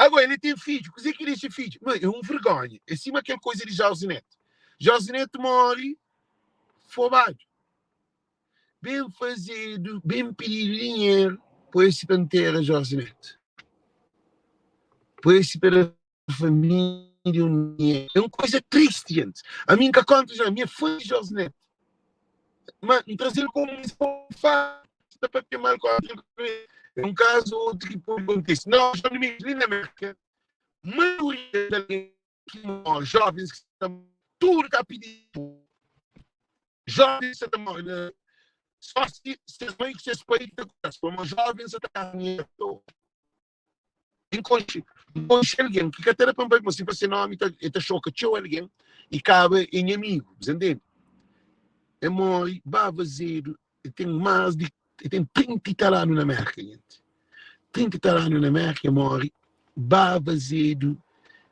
Agora, ele ten fidju. Kuzê ki dexa fidju? Ma é un vergonha. É sima kel koza di Jorge Neto. Jorge Neto móre fobadu. Ben fazedu, ben pididu dinheru pa es ta ntera Jorge Neto. Pa es ta da família un dinheru. É un koza tristi, jenti. Ami N ka kontra Jorge, ami é fã di Jorge Neto. Ma N traze-l komu un fã, ta papia mal kontra el. É un kazu ou outru ki pode kontise. Nau, João Domingos, li na Merka, maioria di algen ki móre, jovens ki sta tudu ta pidi jovens sa ta móre na só si ses mãe ku ses pai ki ta kuida-s, pamodi jovens sa ta gasta dinheru à toa. N konxe, N konxe algen ki ka ta da pa N papia, ma si N fla se nómi ta e ta xoka txeu algen i kaba é nha amigu, bu sa ntende? E móre ba vazedu, e ten más di e ten 30 i tal anu na Mérka, nhenti. 30 i tal anu na Mérka e móre ba vazedu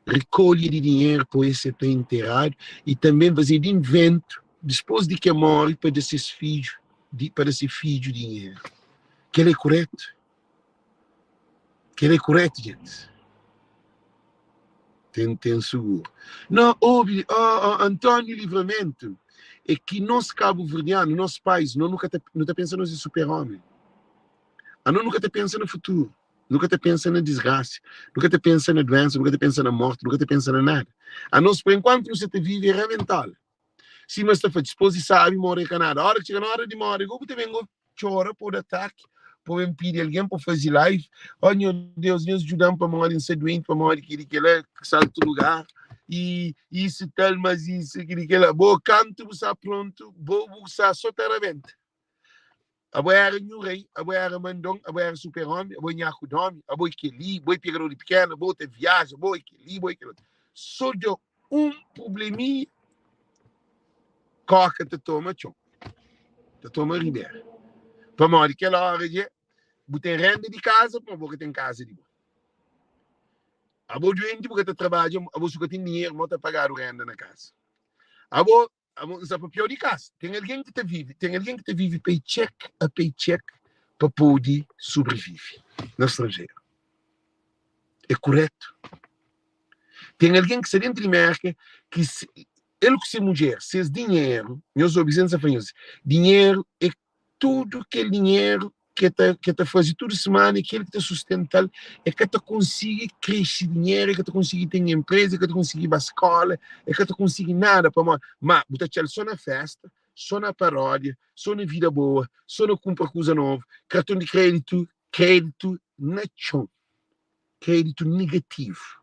rekolha di dinheru pa e ser ta enteradu i tanbe fazedu inventu dispôs di ke móre pa da ses fidju di pa da se fidju dinheru. Kel-la é kuretu? Kel-la é kuretu, djentis? Ten ten suguru. No obi, oh, oh, António Livramento, é ki nos kabuverdianu, nos pais, no nu ka ta, nu ta pensa nos é super-omi. Ano nu ka ta pensa na futuru, nu ka ta pensa na disgrasa, nu ka ta pensa na duensa, nu ka ta pensa na morti, nu ka ta pensa na nada. Anos, por enkuantu nu sa ta vive é ramentola. Sima es ta fla, dispôs di sabi more é ka nada. Óra ki txiga na óra di more, go bu ta ben go txora pa bu da ataki, pa bu ben pidi algen pa faze live. Ó nho Deus, nhos djuda-m pamodi N sta duenti, pamodi kel-li kel-la, saltu lugar i isu tal, mas isu kel-li kel-la. Bo kantu bu sta prontu, bo bu sta so ta rabenta. Abo éra nhu rei, abo éra mandon, abo éra super-omi, abo é nhaku d'omi, abo é kel-li, bo é pegador di pikena, bo ta viaja, bo é kel-li, bo é kel otu. So da un prubleminha, koka ta toma txon, ta toma ribera. Pamodi kel óra dja bu ten renda di kaza, pamodi bo ka ten kaza di bo. Abo duenti, bu ka ta trabadja, abo su ka ten dinheru, mo ta pagadu renda na kaza. Abo Amo, N sta papiau di kasa. Ten algen ki ta vive, ten algen ki ta vive paycheck a paycheck pa pode sobrevive na stranjeru. É kuretu? Ten algen ki sta dentu di Merka ki se, el ku se mudjer, ses dinheru, nhos obi, sen sa fla nhos, dinheru é tudu kel dinheru ke ta ke ta faze tudu semana é kel ki ta sustental é ka ta konsigi krexi dinheru é ka ta konsigi ten enpreza é ka ta konsigi ba skola é ka ta konsigi nada pamodi ma bu ta txal so na festa so na paródia so na vida boa so na kunpra kuza novu karton di kreditu kreditu na txon. Kreditu negativu,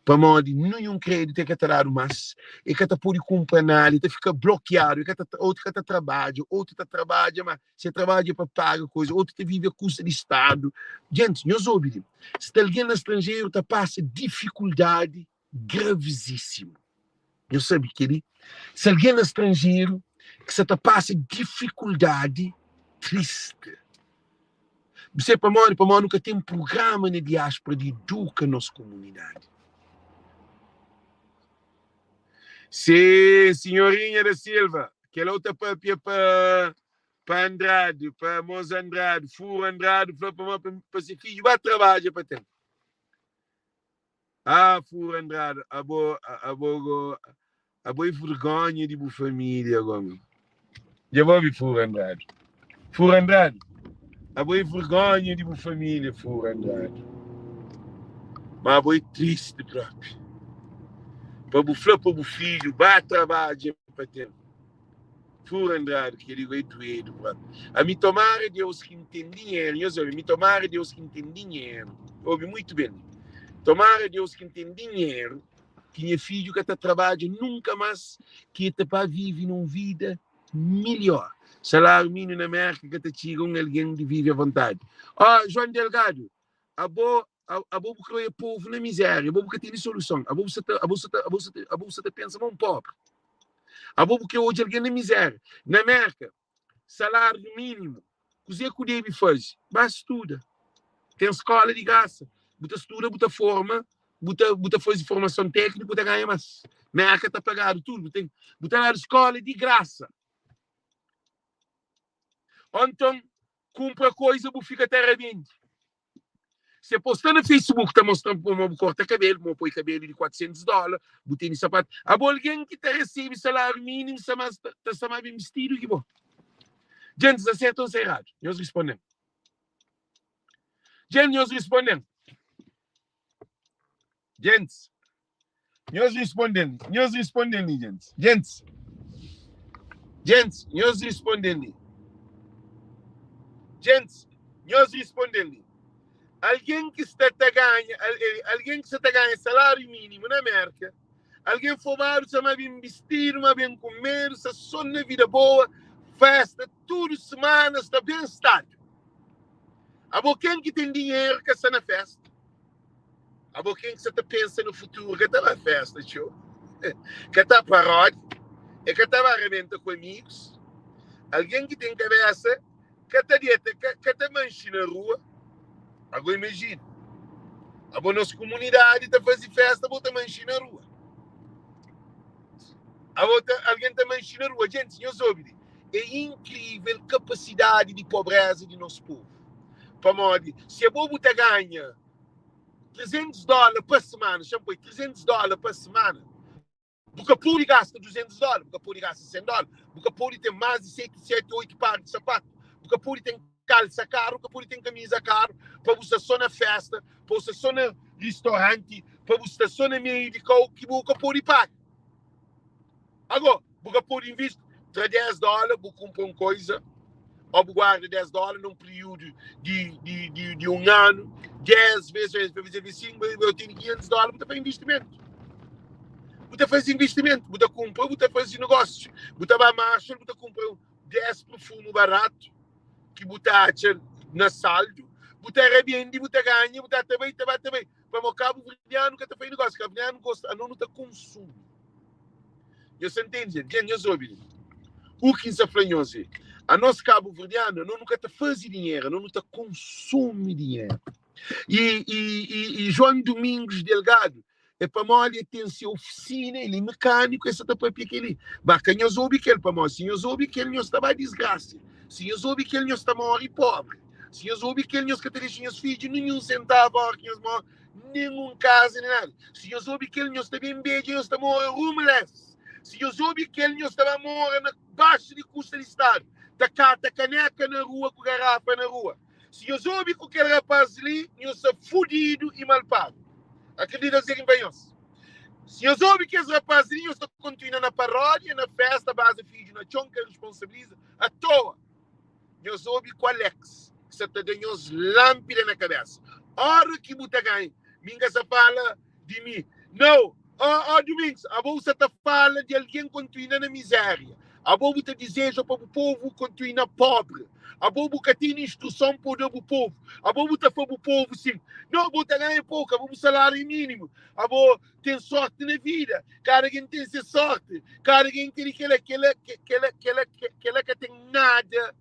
pamodi ninhun kreditu e ka ta dadu mas, e ka ta pode kunpra nada, e ta fika blokiadu, e ka ta otu ka ta trabadja, otu ta trabadja ma se trabadja é pa paga koza, otu ta vive a kusta di stadu. Gentis, nhos obi li, sta algen na stranjeru ta pasa difikuldadi gravizísimu. Nhos sabe kel-li? Si algen na stranjeru ki sa ta pasa difikuldadi tristi. Bu sabe pamodi? Pamodi nu ka ten prugrama na diáspora di iduka nos komunidadi. Si, sinhorinha da Silva, kel-la u ta papia pa pa Andrade, pa mos Andrade, furu Andrade, fla pa pa se fidju ba trabadja pa ten. Ah fura Andrade abo abo go abo é vergonha di bu família go meu. Dja bo obi fura Andrade? Fura Andrade abo é vergonha di bu família fura Andrade. Ma abo é triste propi. Pa bu fla pa bu fidju ba trabadja pa ten. Fura Andrade kel-li go é duedu propi. Ami tomara Deus ki N ten dinheru, nhos obi, mi tomara Deus ki N ten dinheru, obi muitu ben, tomara Deus ki N ten dinheru, ki nha fidju ka ta trabadja nunka mas, ki e ta ba vive nun vida milhor. Saláriu minimu na Merka ka ta txiga un algen di vive avontadi. Ó, João Delgado, abo abo bu kre oia povu na mizeria, abo bu ka tene soluson, abo bu sa ta, abo sa ta, abo sa ta, abo bu sa ta pensa ma un pobri. Abo bu kre odja algen na mizeria. Na Merka, saláriu minimu, kuze ku debe faze? Ba studa. Ten skola di grasa. Bu ta studa, bu ta forma, bu ta, bu ta faze formason tekniku, bu ta ganha mas. Merka ta pagadu tudu, bu ten, bu ta dadu skola di grasa. Ô nton, kunpra koiza bu fika ta rabende. Se po sta na Facebook ta mostra ma bu korta kabelu, ma bu poi kabelu di 400 dóla, bu tene sapatu. Abo algen ki ta resebe saláriu mínimu sta más ta sta más ben bistidu ki bo. Djenti, sta sertu ô sta eradu? Nhos responde-m. Djenti, nhos responde-m. Djentis, nhos responde-m li. Nhos responde-m li, djentis. Djentis, djentis, nhos responde-m li. Djentis, nhos responde-m li. Algen ki sta ta ganha, algen ki sta ta ganha saláriu mínimu na Mérka, algen formadu sta ma ben bistidu, ma ben kumedu, sta sô na vida boa, festa tudu simana, sta ben stadu. Abo ken ki ten dinheru ka sta na festa? Abo ken ki sa ta pensa na futuru ka ta ba festa txeu, ka ta parodi, e ka ta ba rabenta ku amigus. Algen ki ten kabesa ka ta deta, ka, ka ta manxi na rua. Ago imajina, abo nos kumunidadi ta faze festa, bo ta manxi na rua. Abo ta, algen ta manxi na rua. Djentis, nhos obi li, é inkrivel kapasidadi di pobreza di nos povu. Pamodi si abo bu ta ganha 300 dóla pa semana, xa-m poi 300 dóla pa semana, bu ka pode gasta 200 dóla, bu ka pode gasta 100 dóla, bu ka pode ten más di 7, 7, 8 par di sapatu, bu ka pode ten kalsa karu, bu ka pode ten kamiza karu, pa bu sta só na festa, pa bu sta só na ristoranti, pa bu sta só na meiu di kau ki bu ka pode paga. Ago, bu ka pode invisti, tra 10 dóla, bu kunpra un koiza, ô bu guarda 10 dóla num períodu di, di, di, di un anu, 10 vezes, vezes, vezes, vezes 5, bu tene 500 dóla, bu ta faze investimentu. Bu ta faze investimentu, bu ta kunpra, bu ta faze negósiu, bu ta ba Marshall, bu ta kunpra 10 perfumu baratu ki bu ta atxa na saldu, bu ta rabendi, bu ta ganha, bu ta ta bai, ta ba, ta bai. Pamodi kabuverdianu ka ta faze negósiu, kabuverdianu gosta, anos nu ta konsumi. Nhos ta ntende, gente? Gente, nhos obi li. U ki N sa fla nhos é, anos kabuverdianu, anos nu ka ta faze dinheru, anos nu ta konsumi dinheru. E, e, e, e João Domingos Delgado, é pamodi el ten se ofisina, el é mekaniku, el sa ta papia kel-li. Ba ka nhos obi kel, pamodi si nhos obi kel, nhos ta ba disgrasa. Si nhos obi kel, nhos ta móre pobri. Si nhos obi kel, nhos ka ta dexa nhos fidju ninhun sentavu óra ki nhos móre. nen un kaza, nen nada. Si nhos obi kel, nhos ta ben bedja, nhos ta mora homeless. Si nhos obi kel, nhos ta ba mora na baxu di kusta di stadu, ta kata kaneka na rua ku garafa na rua. Si nhos obi ku kel rapaz li, nhos sta fudidu i mal pagu. Akredita kuzê ki N fla nhos. Si nhos obi kes rapaz li, nhos ta kontinua na paródia, na festa, baza fidju na txon, ka responsabiliza, atoa. Nhos obi ku Alex ki sa ta da nhos lanpida na kabesa ora ki bu ta ganha. Mi nka sa fala di mi nau. Oh, oh Domingos, abo bu sa ta fala di algen kontuina na mizeria. Abo bu ta dizeja pa bu povu kontuina pobri. Abo bu ka tene instruson pa da bu povu. Abo bu ta fla bu povu sin. Nau, bo ta ganha poku, abo bu salariu e minimu. Abo ten sorti na vida, kada gen ten se sorti, kada gen kel kela kela kela kela kela ka ten nada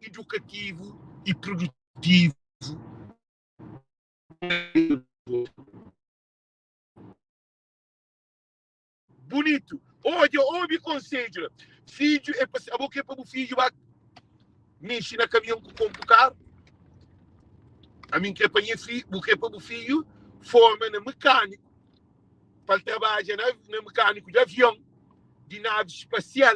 idukativu i produtivu. Bunitu. Odja, obi konsedju la. Fidju é pa abo kre pa bu fidju ba mexi na kamion ku konpu karu? Ami N kre pa nha fi, bu kre pa bu fidju forma na mekaniku, pa el trabadja na, na mekaniku di avion, di navi spasial,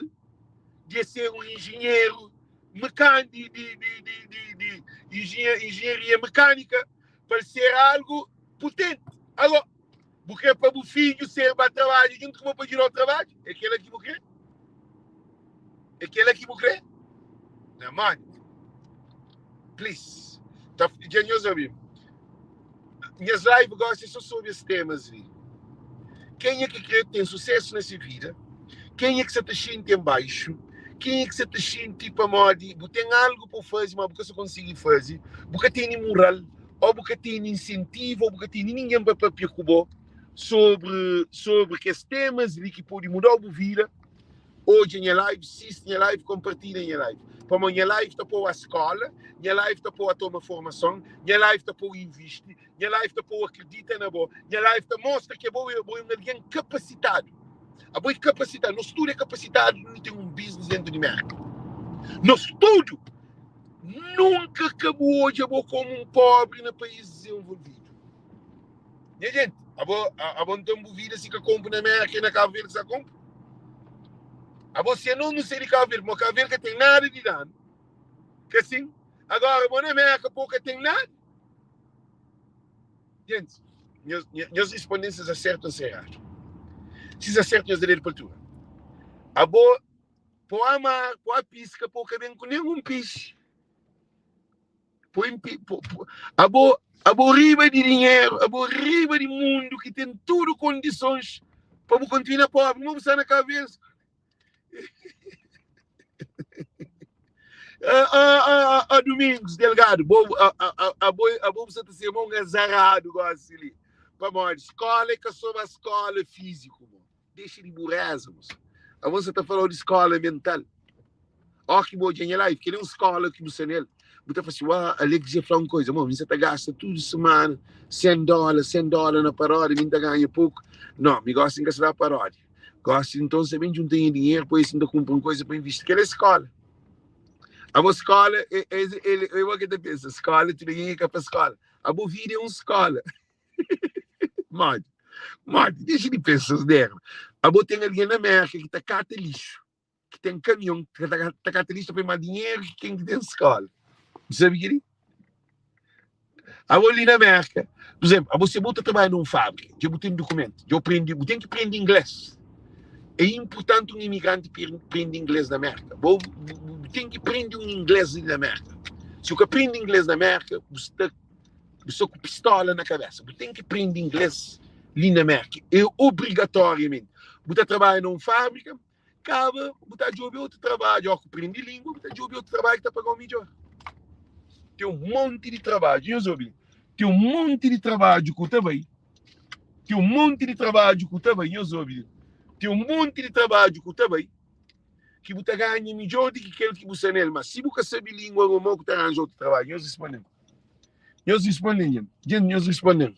di el ser un injinheru mekan, di, di, di, di, di, di injinhe, injinharia mekanika, pa el ser algu putenti. Ago, Bu kre pa bu fidju ser ba trabadja djuntu ku bo pa djudau trabadja? É kela ki bu kre? É kela ki bu kre? Na Mónica, please. Ta, dja nhos obi. Nhas live gosi é só sobre es temas li. Kenha ki kre ten susesu na se vida? Kenha ki sa ta xinti en baixu? Kenha ki sa ta xinti pamodi bu ten algu pa bu faze, ma bu ka sa konsigi faze? Bu ka tene mural? Ô bu ka tene insentivu, ô bu ka tene ningen pa papia ku bo sobri sobri kes temas li ki pode muda-u bu vida, odja nha live, sisti nha live, konpartilha nha live. Pamodi nha live ta pô-u a skola, nha live ta pô-u a toma formason, nha live ta pô-u invisti, nha live ta pô-u akredita na bo, nha live ta mostra ki abo bo é un algen kapasitadu. Abo é kapasitadu, nos tudu é kapasitadu, nu ten un biznis dentu di Merka. Nos tudu! Nunka ka bu odja bo komu un pobri na país dizenvolvidu. Nha jenti, abo, abo nton bu vida si ka konpu na Merka e na Kabu Verdi sa konpu? Abo si anos nu sai di Kabu Verdi, mo Kabu Verdi ka ten nada di danu, ka sin? Agora bo na Merka po ka ten nada? Jenti, nhos, nhos responden si sa sertu o si eradu. Si sa sertu nhos da dedu pa altura. Abo po a mar, po a piska, po ka ben ku nen un pixi. Poi po, po, abo, abo riba di dinheru, abo riba di mundu ki ten tudu kondisons pa bu kontinua pobri, ma bu sta na kabesa. Ah, ah, ah, ah, Domingos Delgado, bo, ah, ah, ah, ah, bo, ah, bo bu ta ser un azarado gosi li. Pamodi skola é ka só ba skola físico, mo. Dexa di bureza, moço. Abo sa ta falau di skola mental. Ó ki bu odja nha live, kel é un skola ki bu sta nel. Bu ta fla si, Uá, Alex dja fla un koza. Mo, mi sa ta gasta tudu semana 100 dóla, 100 dóla na paródia, mi N ta ganha poku. No, mi gosi N ka sa da paródia. Gosi nton, sa ben djunta nha dinheru, pa es N ta kunpra un koza pa invisti. Kel é skola. Abo skola, é, é, é, é, é, ke ta pensa, skola, tudu algen é ka pa skola. Abo vida é un skola. Modi? Modi? Dexa di pensa asneira. Abo ten algen na Merka ki ta kata lixu. ki ten kamion ki ta, ta kata lixu ta poi más dinheru ki ken ki ten skola. Bu sabe kel-li? Abo li na Merka, por exemplo, abo se bu ta trabadja num fábrika, dja bu ten dukumentu, dja bu prende, bu ten ki prende inglês. É importanti un imigranti prende inglês na Merka. Bu, bu, bu ten ki prende un inglês li na Merka. Si bu ka prende inglês na Merka, bu sta Bu sta ku pistola na kabesa. Bu ten ki prende inglês li na Merka. É obrigatoriamente. Bu ta trabadja na un fábrika, kaba bu ta djobe otu trabadju. Ó ku prende língua, bu ta djobe otu trabadju ki ta pagau midjor. Ten un monti di trabadju. Nhos obi li. Ten un monti di trabadju ku ta bai. Ten un monti di trabadju ku ta bai. Nhos obi li. Ten un monti di trabadju ku ta bai. Ki bu ta ganha midjor di ki kel ki bu sta nel. Ma si bu ka sabe língua, mo ku ta ranja otu trabadju? Nhos responde-m. Nhos responde-m, gente. Gente, nhos responde-m.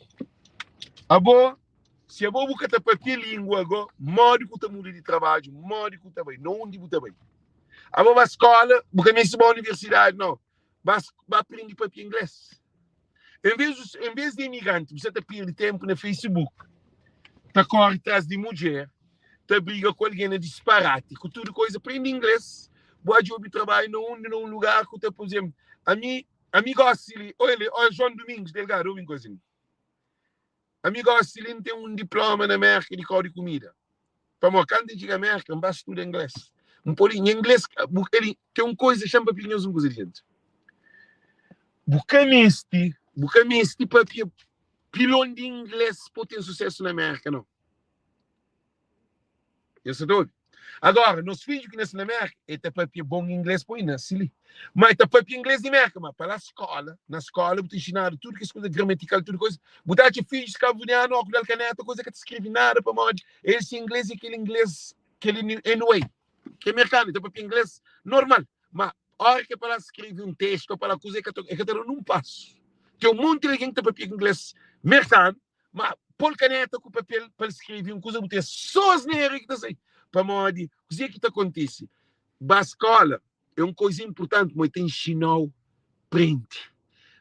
Abo, si abo bu ka ta papia língua go, modi ku ta muda di trabadju, modi ku ta bai, na undi bu ta bai? Abo ba skola, bu ka meste ba universidadi, não. Ba, ba prende papia inglês. Em vez, em vez di imigranti, bu sa ta perde tempu na Facebook, ta corre tras di mudjer, ta briga ku algen na disparati, ku tudu koisa, prende inglês, bu a djobe trabadju na undi, na un lugar ku ta, por exemplo, ami Ami gosi li, oi li, oi João Domingos Delgado, obi un koza li. Ami gosi li, N ten un diploma na Merka di kau di kumida. Pamodi kantu N txiga Merka, N ba studa inglês. N pode, nha inglês, bu, eli, ten un koza, xa-m papia nhos un koza di djenti. Bu ka meste, bu ka meste papia pilon di inglês pa bu ten susésu na Merka, nau. Nhos sa ta obi? Agora, nos fidju ki nase na Merka, e ta papia bon inglês pa e nase li. Ma e ta papia inglês di Merka, ma pa la skola, na skola bu ta inxinadu tudu kes kuza gramatikal, tudu kuza. Bu ta atxa fidjus kabuverdianu ó ku dal kaneta, kuza ka ta skrebe nada pamodi el se inglês é kel inglês kel anyway, ke merkanu, e ta papia inglês normal. Ma ora ke pa la skrebe un testu ó pa la kuza, e ka ta e ka ta da nun pasu. Ten un monti di algen ki ta papia inglês merkanu, Ma pô-l kaneta ku papel pa el skrebe un kuza, bu ten sô asnera ki ta sai. Pamodi kuzê ki ta kontise? Ba skóla é un kuza inportanti, ma el ta inxina-u prende.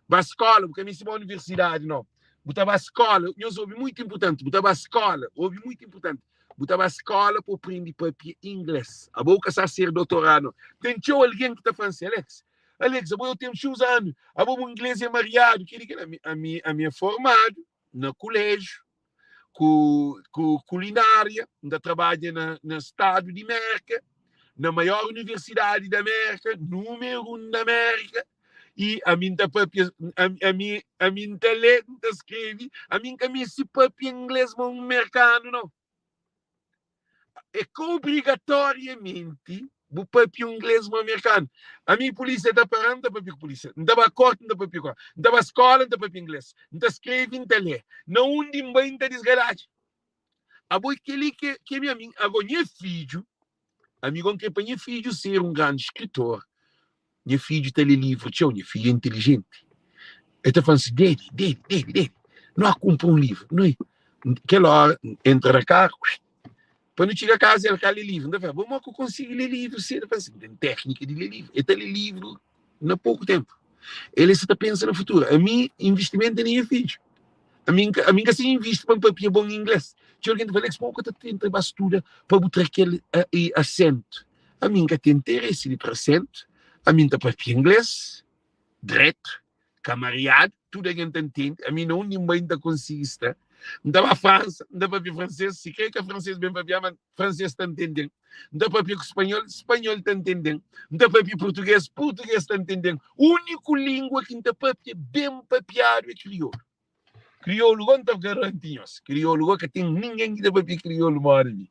Ba skóla, bu ka meste ba universidadi, nau. Bu ta ba skóla, nhos obi, mutu inportanti, bu ta ba skóla, obi, mutu inportanti, bu ta ba skóla pa bu prende papia inglês. Abo bu ka sta ser dotoradu, nau. Ten txeu algen ki ta fla-m si, Alex, Alex, abo eu tenho X anu, abo bu inglês é mariadu, keli kela. Ami, ami, ami é formadu na kuléjiu, ku, ku kulinária, N ta trabadja na, na stadu di Merka, na maior universidadi da Merka, númeru un da Merka, i ami N ta papia, ami, ami, ami N ta lê, N ta skrebe, ami N ka meste papia inglês ma un merkanu, nau. É ka obrigatoriamenti bu papia un inglês ma amerikanu. Ami pulísia ta para-m, N ta papia ku pulísia. N ta ba korti, N ta papia ku korti. N ta ba skóla, N ta papia inglês. N ta skrebe, N ta lê. Na undi N bai, N ta disgaladja. Abo é kel-li ki é mi. Ami, ago, nha fidju, ami go N kre pa nha fidju ser un grandi skritor. Nha fidju ta lê livru txeu, nha fidju é intilijenti. El ta fla-m si, Dedi, Dedi, Dedi, Dedi, nu a kunpra un livru. Nu e. Kel óra, N entra na karu, pa nu txiga kaza el ka lê livru. N ta fla, bo mô ku konsigi lê livru si? El ta fla si, N ten téknika di lê livru. El ta lê livru na poku ténpu. El e sa ta pensa na futuru. Ami, investimentu é na nha fidju. Ami N ka, ami N ka sa invisti pa N papia bon inglês. Txeu algen ta fla, Alex, pamodi ku ta tenta ba studa pa bu tra kel asentu? Ami N ka ten interesi di tra asentu. Ami N ta papia inglês dretu, ka mariadu, tudu algen ta ntende. Ami na undi N bai N ta konsigi sta. N ta ba Fransa, N ta papia fransês, sikrê ka fransês ben papiadu, ma fransês ta ntende-m. N ta papia ku spanhol, spanhol ta ntende-m. N ta papia purtugês, purtugês ta ntende-m. Úniku língua ki N ta papia ben papiadu é kriolu. Kriolu gó N ta garanti nhos, kriolu gó ka ten ningen ki ta papia kriolu móda mi.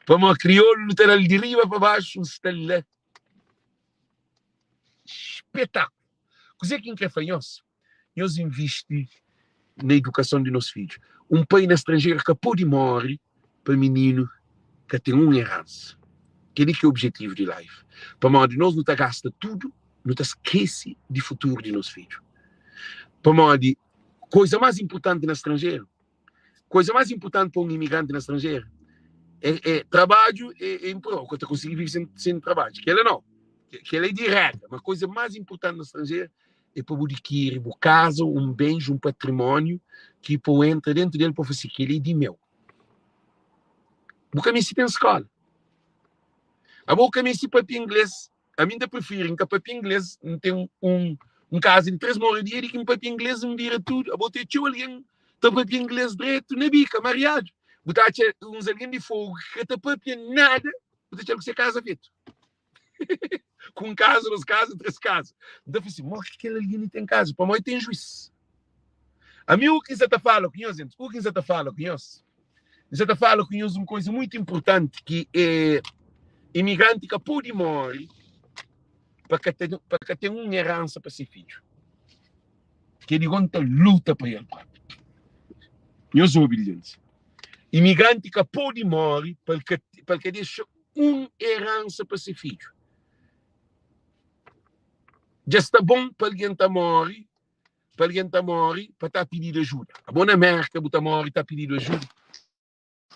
Pamodi kriolu nu ta da-l di riba pa baxu, N sta la. Spetaklu! Kuzê ki N krê fla nhos? Nhos invisti na idukason di nos fidju. Un pai na stranjeru ka pode móre pa mininu ka ten un eransa. Kel-li ki é objetivu di live. Pamodi nos nu ta gasta tudu, nu ta skese di futuru di nos fidju. Pamodi koza más inpurtanti na stranjeru, koza más inpurtanti pa un imigranti na stranjeru é, é trabadju é, é inpurtanti. Bu ka ta konsigi vive sen, sen trabadju. Kel-la nau. Kel-la é di regra. Ma koza más inpurtanti na stranjeru é pa bu dikiri bu kaza, un bens, un patrimóniu ki pa bu entra dentu del pa fla si, kel-li é di meu. Bu ka meste ten skóla. Abo bu ka meste papia inglês. Ami N ta prifiri N ka papia inglês, N ten un un kaza di 3 moradia di ki N papia inglês N bira tudu. Abo ten txeu algen ta papia inglês dretu na bika, mariadu. Bu ta atxa uns algen di Fogu ki ka ta papia nada, bu ta atxa-l ku se kaza fetu. Ku un kaza, dos kaza, tres kaza. N ta fla si, mo ki kel algen li ten kaza? Pamodi ten juís. Ami u ki N sa ta fala ku nhos, gentis, u ki N sa ta fala ku nhos, N sa ta fala ku nhos un koisa muitu inpurtanti ki é imigranti ka pode móre pa ka ten, pa ka ten un eransa pa se fidju. Kel-li gó N ta luta pa el própi. Nhos obi li, gentis. Imigranti ka pode móre pa el ka, pa el ka dexa un eransa pa se fidju. Dja sta bon pa algen ta móre, pa algen ta móre pa ta pididu ajuda. Abo na Mérka bu ta móre ta pididu ajuda.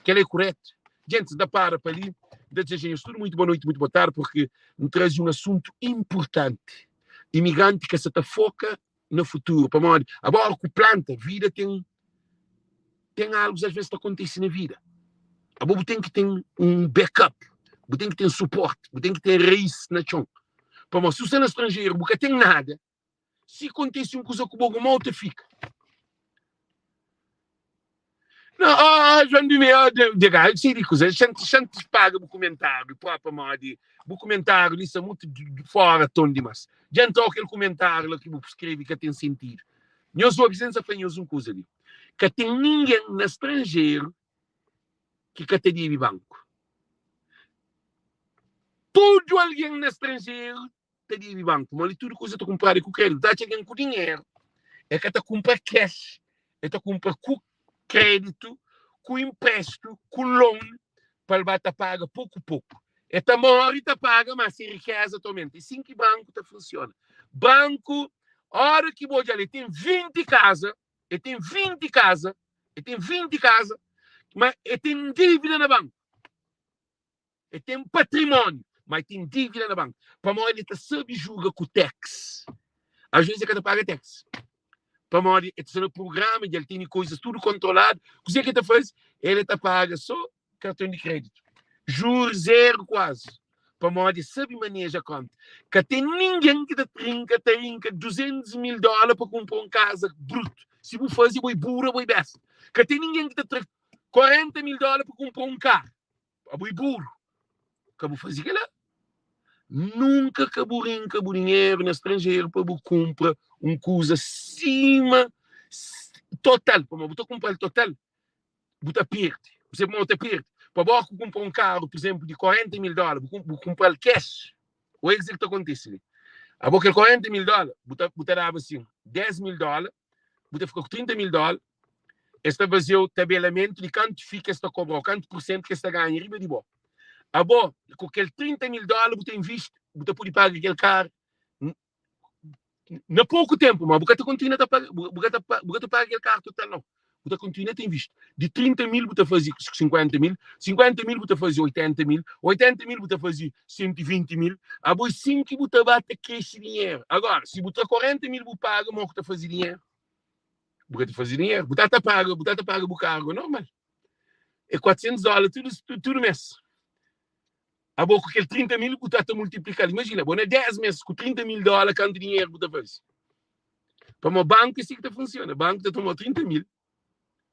Kel-la é kuretu? Gentis, N ta para pa li, N ta dizeja nhos tudu muitu boa noiti, muitu boa tardi, purki N traze un asuntu inpurtanti. Imigranti ka sa ta foka na futuru, pamodi abo óra ku planta, vida ten ten algus às vezes ta kontise na vida. Abo bu ten ki ten un backup, bu ten ki ten suporti, bu ten ki ten rais na txon. Pamodi si bu sta na stranjeru, bu ka ten nada, si kontise un kuza ku bo, bu mau ta fika. Não, oh, João de Meio, de, de, de, sei de coisa, xante, xante paga bu comentário, próprio modi, bu comentário li está muito fora tom demais. Diante aquele comentário lá que bu escreve que tem sentido. Nhos obi, sem fala nhos um coisa ali. Ka ten ningen na stranjeru ki ka ta debe banku. Tudu algen na stranjeru ta debe banku. Ma li tudu kuza ta kunpradu ku kreditu. Ta atxa algen ku dinheru, el ka ta kunpra cash, el ta kunpra ku kreditu, ku inprestu, ku loan, pa el ba ta paga poku poku. El ta móre ta paga, ma se rikeza ta aumenta. É sin ki banku ta funsiona. Banku, óra ki bu odja-l, el ten 20 kaza, el ten 20 kaza, el ten 20 kaza, ma el ten dívida na banku. El ten patrimóniu, ma el ten dívida na banku. Pamodi el ta sabe juga ku tax. Às vezes el ka ta paga tax. Pamodi el ta sta na prugrama dja el tene koizas tudu kontroladu. Kuzê ki el ta faze? El ta paga sô karton di kréditu. Jurus zeru kuazi. Pamodi el sabe maneja konta. Ka ten ningen ki ta trinka, ta rinka 200 mil dóla pa kunpra un kaza brutu. Si bu faze, bo é buru, bo é besta. Ka ten ningen ki ta tra 40 mil dóla pa kunpra un karu. Abo é buru. Ka bu faze kela. Nunka ka bu rinka bu dinheru na stranjeru pa bu kunpra un kuza sima total. Pamodi bu ta kunpra-l total, bu ta perde. Bu sabe pamodi bu ta perde? Pa bo ku kunpra un karu, pur izenplu, di 40 mil dóla, bu kunpra-l cash, oia kuzê ki ta kontise li. Abo kel 40 mil dóla, bu ta bu ta daba asin 10 mil dóla, bu ta fika ku 30 mil dóla, es ta faze-u tabelamentu di kantu fi ki es ta kobra-u, kantu pursentu ki es ta ganha riba di bo. Abo, ku kel 30 mil dóla bu ta invisti, bu ta pode paga kel karu na poku ténpu, ma bu ka ta kontinua ta paga, bu ka ta, bu ka ta paga kel karu total nau. Bu ta kontinua ta invisti. Di 30 mil bu ta faze 50 mil, 50 mil bu ta faze 80 mil, 80 mil bu ta faze 120 mil. Abo é sin ki bu ta ba ta krese dinheru. Agora, si bu tra 40 mil bu paga, mo ku ta faze dinheru? Bu ka ta faze dinheru. Bu ta ta paga, bu ta ta paga bu kargu normal. É 400 dóla tudu, tudu mês. Abo ku kel 30 mil bu ta ta multiplika-l. Imajina, bo na 10 mês ku 30 mil dóla, kantu dinheru bu ta faze? Pamodi banku é si ki ta funsiona. Banku ta toma 30 mil.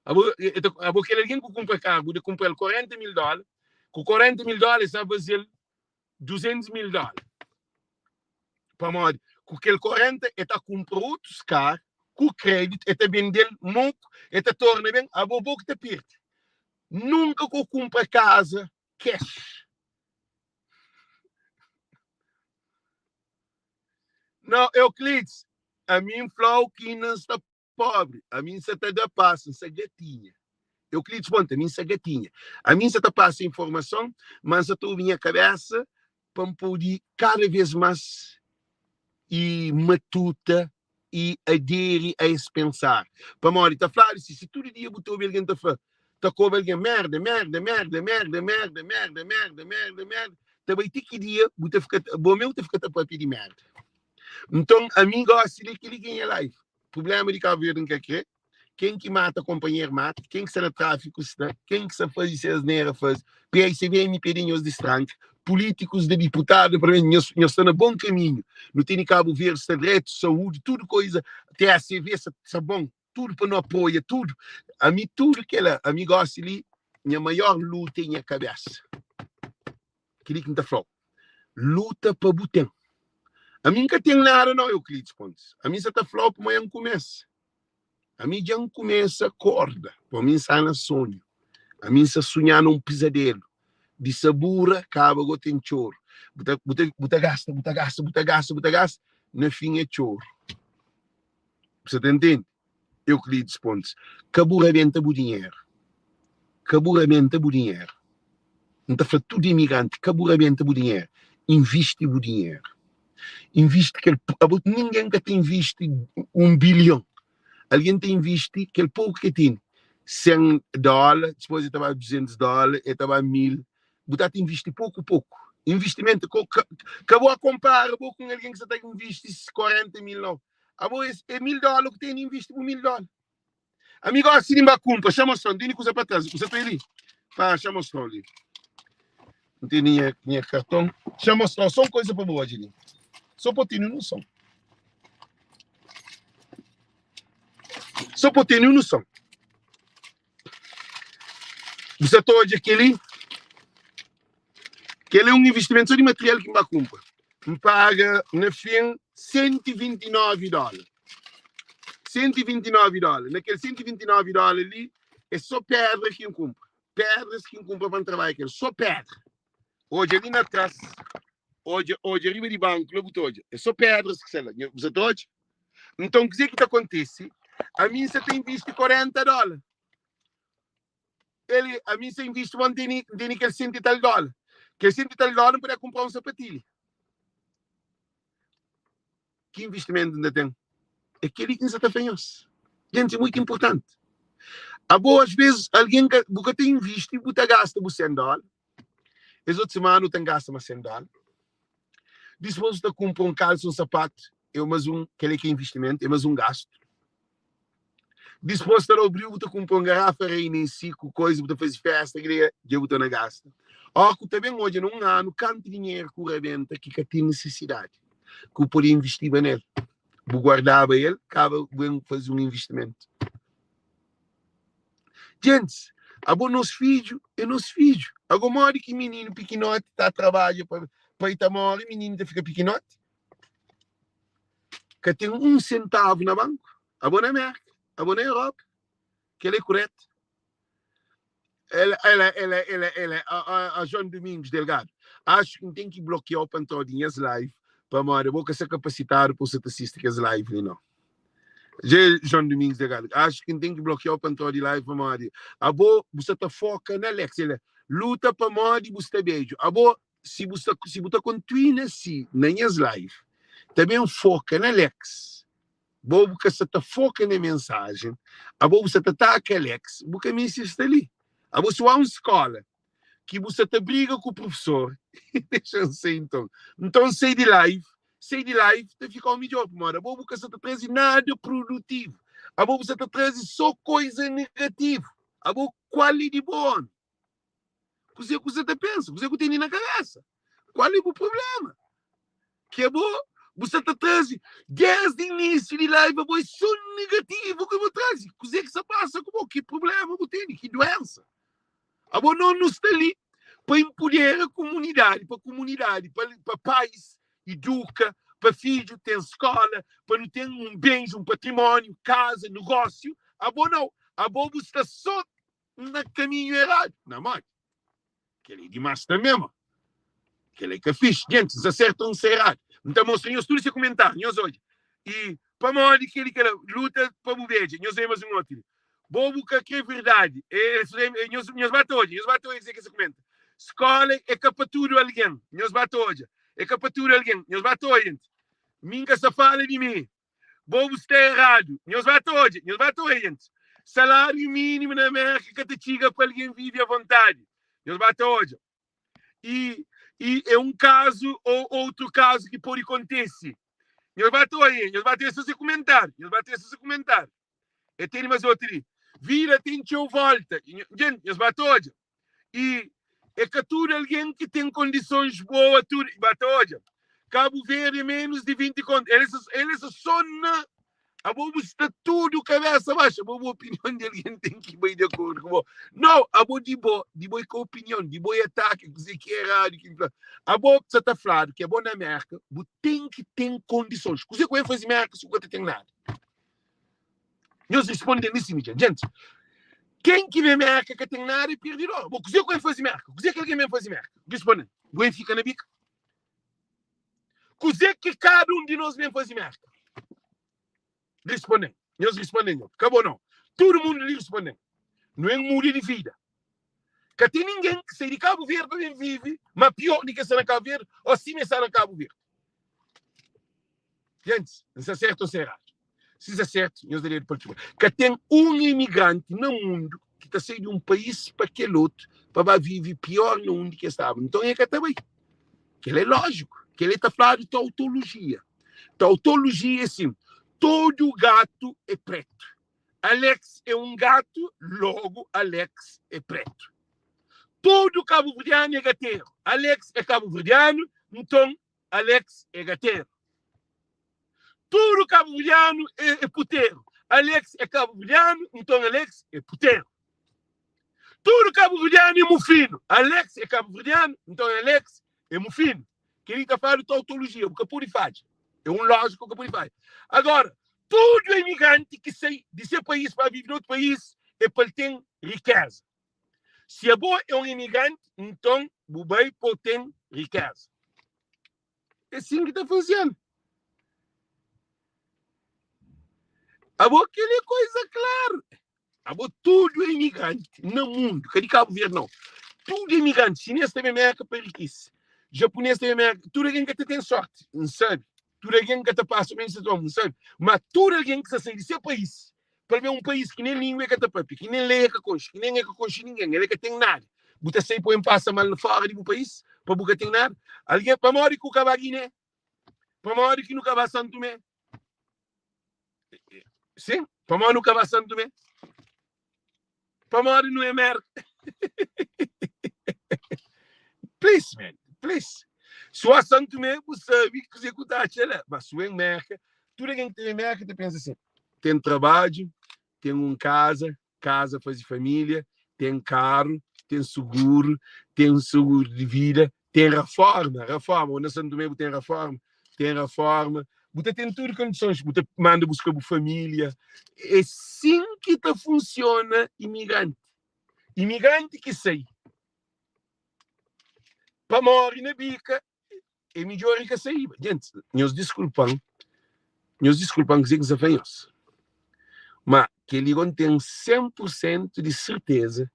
Abo, e ta, abo kel algen ku kunpra karu, bu ta kunpra-l 40 mil dóla. Ku 40 mil dóla, e sta faze-l 200 mil dóla. Pamodi ku kel 40 e ta kunpra otus karu ku kreditu, e ta bende-l moku, e ta torna ben. Abo, bo ki ta pirdi. Nunka ku kunpra kaza cash. Não, Euclides, a mim flau ki não sta pobre, a mim sa ta da passo, sa gatinha. Euclides ponta, a mim sa gatinha. A mim sa ta passa informação, mas sa ta obi minha cabeça pa m pode cada vez mais e matuta i aderi a es pensar. Pamodi ta fladu si, si tudu dia bu ta obi algen ta fla, ta koba algen merda, merda, merda, merda, merda, merda, merda, merda, merda, ta bai ti ki dia bu ta fika, bo meu ta fika ta papia di merda. Nton, ami gosi li, kili ki é nha life. Problema di Cabo Verde N ka kre. Ken ki mata konpanheru mata, ken ki sta na trafiku sta, ken ki sta faze se asnera faze. PICV, MPD nhos distranka, pulitikus di diputadu pa nhos, nhos sta na bon kaminhu. Nu tene Kabu Verdi sta dretu, saúdi, tudu koiza, TACV sta, sta bon, tudu pa nu apoia tudu. Ami tudu kela, ami gosi li nha maior luta é nha kabesa. Keli ki N ta fla-u, luta pa bu ten. Ami N ka ten nada nau, Euclides Pontes. Ami N sa ta fla-u pamodi N kumesa. Ami dja N kumesa korda, pa mi N sta na sonhu. Ami N sta sunhá na un pizadelu di sabura kaba go ten txoru. Bu ta, bu ta, bu ta gasta, bu ta gasta, bu ta gasta, bu ta gasta, na fin é txoru. Bu sa ta ntende? Euclides Pontes, ka bu rabenta bu dinheru. Ka bu rabenta bu dinheru. N ta fla tudu imigranti, ka bu rabenta bu dinheru. Invisti bu dinheru. Invisti kel, abo ningen ka ta invisti un bilhon. Algen ta invisti kel poku ke tene. 100 dóla, dipôs el ta ba 200 dóla, el ta ba 1000. Bu ta ta invisti poku poku. Investimentu, ka, ka bo kompara bo ku un algen ki sa ta invisti 40 mil, nau. Abo es é 1000 dóla ku tene, invisti bu 1000 dóla. Ami gosi di ba kunpra, xa mostra-m, tene kuza pa traze, kuza ta li. Pa, xa mostra-u li. N tene nha, nha karton. Xa mostra-u só un koza pa bu odja li. Só pa tene noson. Só pa tene noson. Bu sa ta odja kel-li? Kel-li é un investimentu só di material ki N ba kunpra. N paga na fin 129 dóla. 129 dóla. Na kel 129 dóla li, é só pedra ki N kunpra. Pedras ki N kunpra pa N trabadja kel. Só pedra. Odja li na tras, odja, odja riba di banku la bu ta odja. É só pedras ki sta la. Bu sa ta odja? Nton, kuzê ki ta kontise? Ami N sa ta invisti 40 dóla. Ele, ami N sa invisti, ma N tene, N tene kel senti tal dóla. Kel senti tal dóla N puder kunpra un sapatilha. Ki invistimentu N ta ten? É kel-li ki N sa ta fla nhos. Jenti, é muitu inportanti. Abo, às vezes, algen ka, bu ka ta invisti, bu ta gasta bu 100 dóla. Es otu semana bu ta gasta ma 100 dóla. Dispôs bu ta kunpra un kalsa, un sapatu, é más un, kel-li ki é invistimentu, é más un gastu. Dispôs ta da obriu, bu ta kunpra un garafa Hennessy ku koiza, bu ta faze festa, dja bu ta na gasta. Ó ku ta ben odja na un anu kantu dinheru ku rabenta ki ka ten nisisidadi, ku bu pode invistiba nel, bu guardaba el, kaba bu ben faze un invistimentu. Gentis, abo nos fidju é nos fidju. Ago modi ki mininu pikinoti ta trabadja pa pai ta more, mininu ta fika pikinoti? Ka ten un sentavu na banku. Abo na Merka, abo na Europa, kel é kuretu. Ela, ela, ela, ela, ela, a, a, a João Domingos Delgado, acho que tem que bloquear o pantrão de minhas live, pamodi bo ka sta kapasitadu pa bu ta sisti kes live li, não. Dje João Domingos Delgado, acho que tem que bloquear o pantrão de live pamodi abo bu sta ta foca na Alex, ele luta pamodi bu sta bedju. Abo si bu sta si bu ta kontinua si na nhas live, ta ben foca na Alex. Bo bu ka sa ta foka na mensajen, abo bu sa ta ataka Alex, bu ka meste sta li. Abo si bu un skola ki bu sa ta briga ku profesor, dexa-m sai nton. Nton sai di live, sai di live ta fika-u midjor, pamodi abo bu ka sa ta traze nada produtivu. Abo bu sa ta traze so koiza negativu. Abo kual é di bo omi? Kuzê ku sa ta pensa? Kuzê ku tene na kabesa? Kual é bu problema? Ki abo bu sa ta traze desdi inísiu di live abo é so negativu ki bu traze. Kuzê ki sa pasa ku bo? Ki problema bu tene? Ki duensa? Abo no nu sta li pa inpudera kumunidadi, pa kumunidadi, pa, pa pais iduka, pa fidju ten skola, pa nu ten un bens, un patrimóniu, kaza, negósiu. Abo nau, abo bu sta so na kaminhu eradu. Na modi? Kel-li é dimás tanbê, ma kel-li é ka fixi. Gentis, N sta sertu ô N sta eradu? N ta mostra nhos tudu se kumentáriu. Nhos odja. I pamodi kel-li kel-la? Luta pa bu bedja. Nhos odja más un otu li. Bo bu ka kre verdadi. Nhos, nhos ba ta odja. Nhos ba ta odja kuzê ki es ta kumenta. Skóla é ka pa tudu algen. Nhos ba ta odja. É ka pa tudu algen. Nhos ba ta odja, gentis. Mi N ka sta fala di mi. Bo bu sta eradu. Nhos ba ta odja, nhos ba ta odja gentis. Saláriu mínimu na Amérika ka ta txiga pa algen vive avontadi. Nhos ba ta odja. I, i é un kazu ô outru kazu ki pode kontise. Nhos ba ta odja, nhos ba ta odja so se kumentáriu. Nhos ba ta odja so se kumentáriu. E tene mas otu li. Vida ten txeu volta. Gente, nhos ba ta odja. I é ka tudu algen ki ten kondisons boa tudu. Ba ta odja. Kabu Verdi é menus di 20 kontu. El el é só na abo bu sta tudu kabesa baxu. Abo bu opinion di algen ten ki bai di akordu ku bo. Nau, abo di bo, di bo é ka opinion, di bo é ataki, kuzê ki é eradu ki fla. Abo sa ta fladu ki abo na Merka bu ten ki ten kondisons. Kuzê ku ben faze Merka si bu ka ta ten nada? Nhos responde-m li si mi dja. Djenti, ken ki ben Merka ka ten nada e pirdi dor. Bo, kuzê ku ben faze Merka? Kuzê ki algen ben faze Merka? Responde-m. Bu ben fika na bika? Kuzê ki kada un di nos ben faze Merka? Responde-m. Nhos responde-m nho. Ka bo nau. Tudu mundu li responde-m. Nu en muda di vida. Ka ten ningen ki sai di Kabu Verdi pa ben vive ma pior di ki sta na Kabu Verdi o sima e sta na Kabu Verdi. Gentis, N sta sertu o sta eradu? Si sta sertu, nhos da dedu pa altura. Ka ten un imigranti na mundu ki ta sai di un país pa kel otu pa ba vive pior na undi ki es staba. Nton, e ka ta bai. Kel-la é lójiku. Kel-la ta fladu tautolojia. Tautolojia é sin, tudu gatu é pretu. Alex é un gatu, logu Alex é pretu. Tudu kabuverdianu é gateru. Alex é kabuverdianu, nton Alex é gateru. Tudu kabuverdianu é puteru. Alex é kabuverdianu, nton Alex é puteru. Tudu kabuverdianu é mufinu. Alex é kabuverdianu, nton Alex é mufinu. Kel-li ta fladu tautolojia, bu ka pode fadja. É un lójika bu ka pode fadja. Agora, tudu imigranti ki sai di se país pa vive na otu país é pa el ten rikéza. Si abo é un imigranti, nton bu bai pa bu ten rikéza. É sin ki ta funsiona. Abo kel é koiza klaru. Abo tudu é imigranti na mundu, ka di Kabu Verdi nau. Tudu é imigranti. Xinês ta ben Merka pa enrikise. Japunês ta ben Merka. Tudu algen ka ta ten sorti, N sabe. Tudu algen ka ta pasa mesmu situason, N sabe. Ma tudu algen ki sta sai di se país pa el ben un país ki nen lingua e ka ta papia, ki nen lei e ka konxe, ki nen e ka konxe ningen, el e ka ten nada. Bu ta sai pa ben pasa mal fora di bu país pa bu ka ten nada? Algen, pamodi ki u ka ba Giné? Pamodi ki nu ka ba San Tumé? Sim, pamodi nu ka ba San Tumé? Pamodi nu é Merka? Please, man, please. Si u a San Tumé, bu sabe kuzê ku ta atxa la. Mas si u é Merka, tudu algen ki ta ben Merka ta pensa sin, ten trabadju, ten un kaza, kaza faze família, ten karu, ten suguru, ten suguru di vida, ten raforma, raforma, ô na Santo Tomé bu ten raforma, ten raforma, bu ta ten tudu kondisons, bu ta manda buska bu família. É sin ki ta funsiona imigranti. Imigranti ki sai pa móre na bika, é midjór e ka saíba. Gentis, nhos diskulpa-m, nhos diskulpa-m kuzê ki N sta fla nhos, má kel-li gó N ten 100 pur sentu di serteza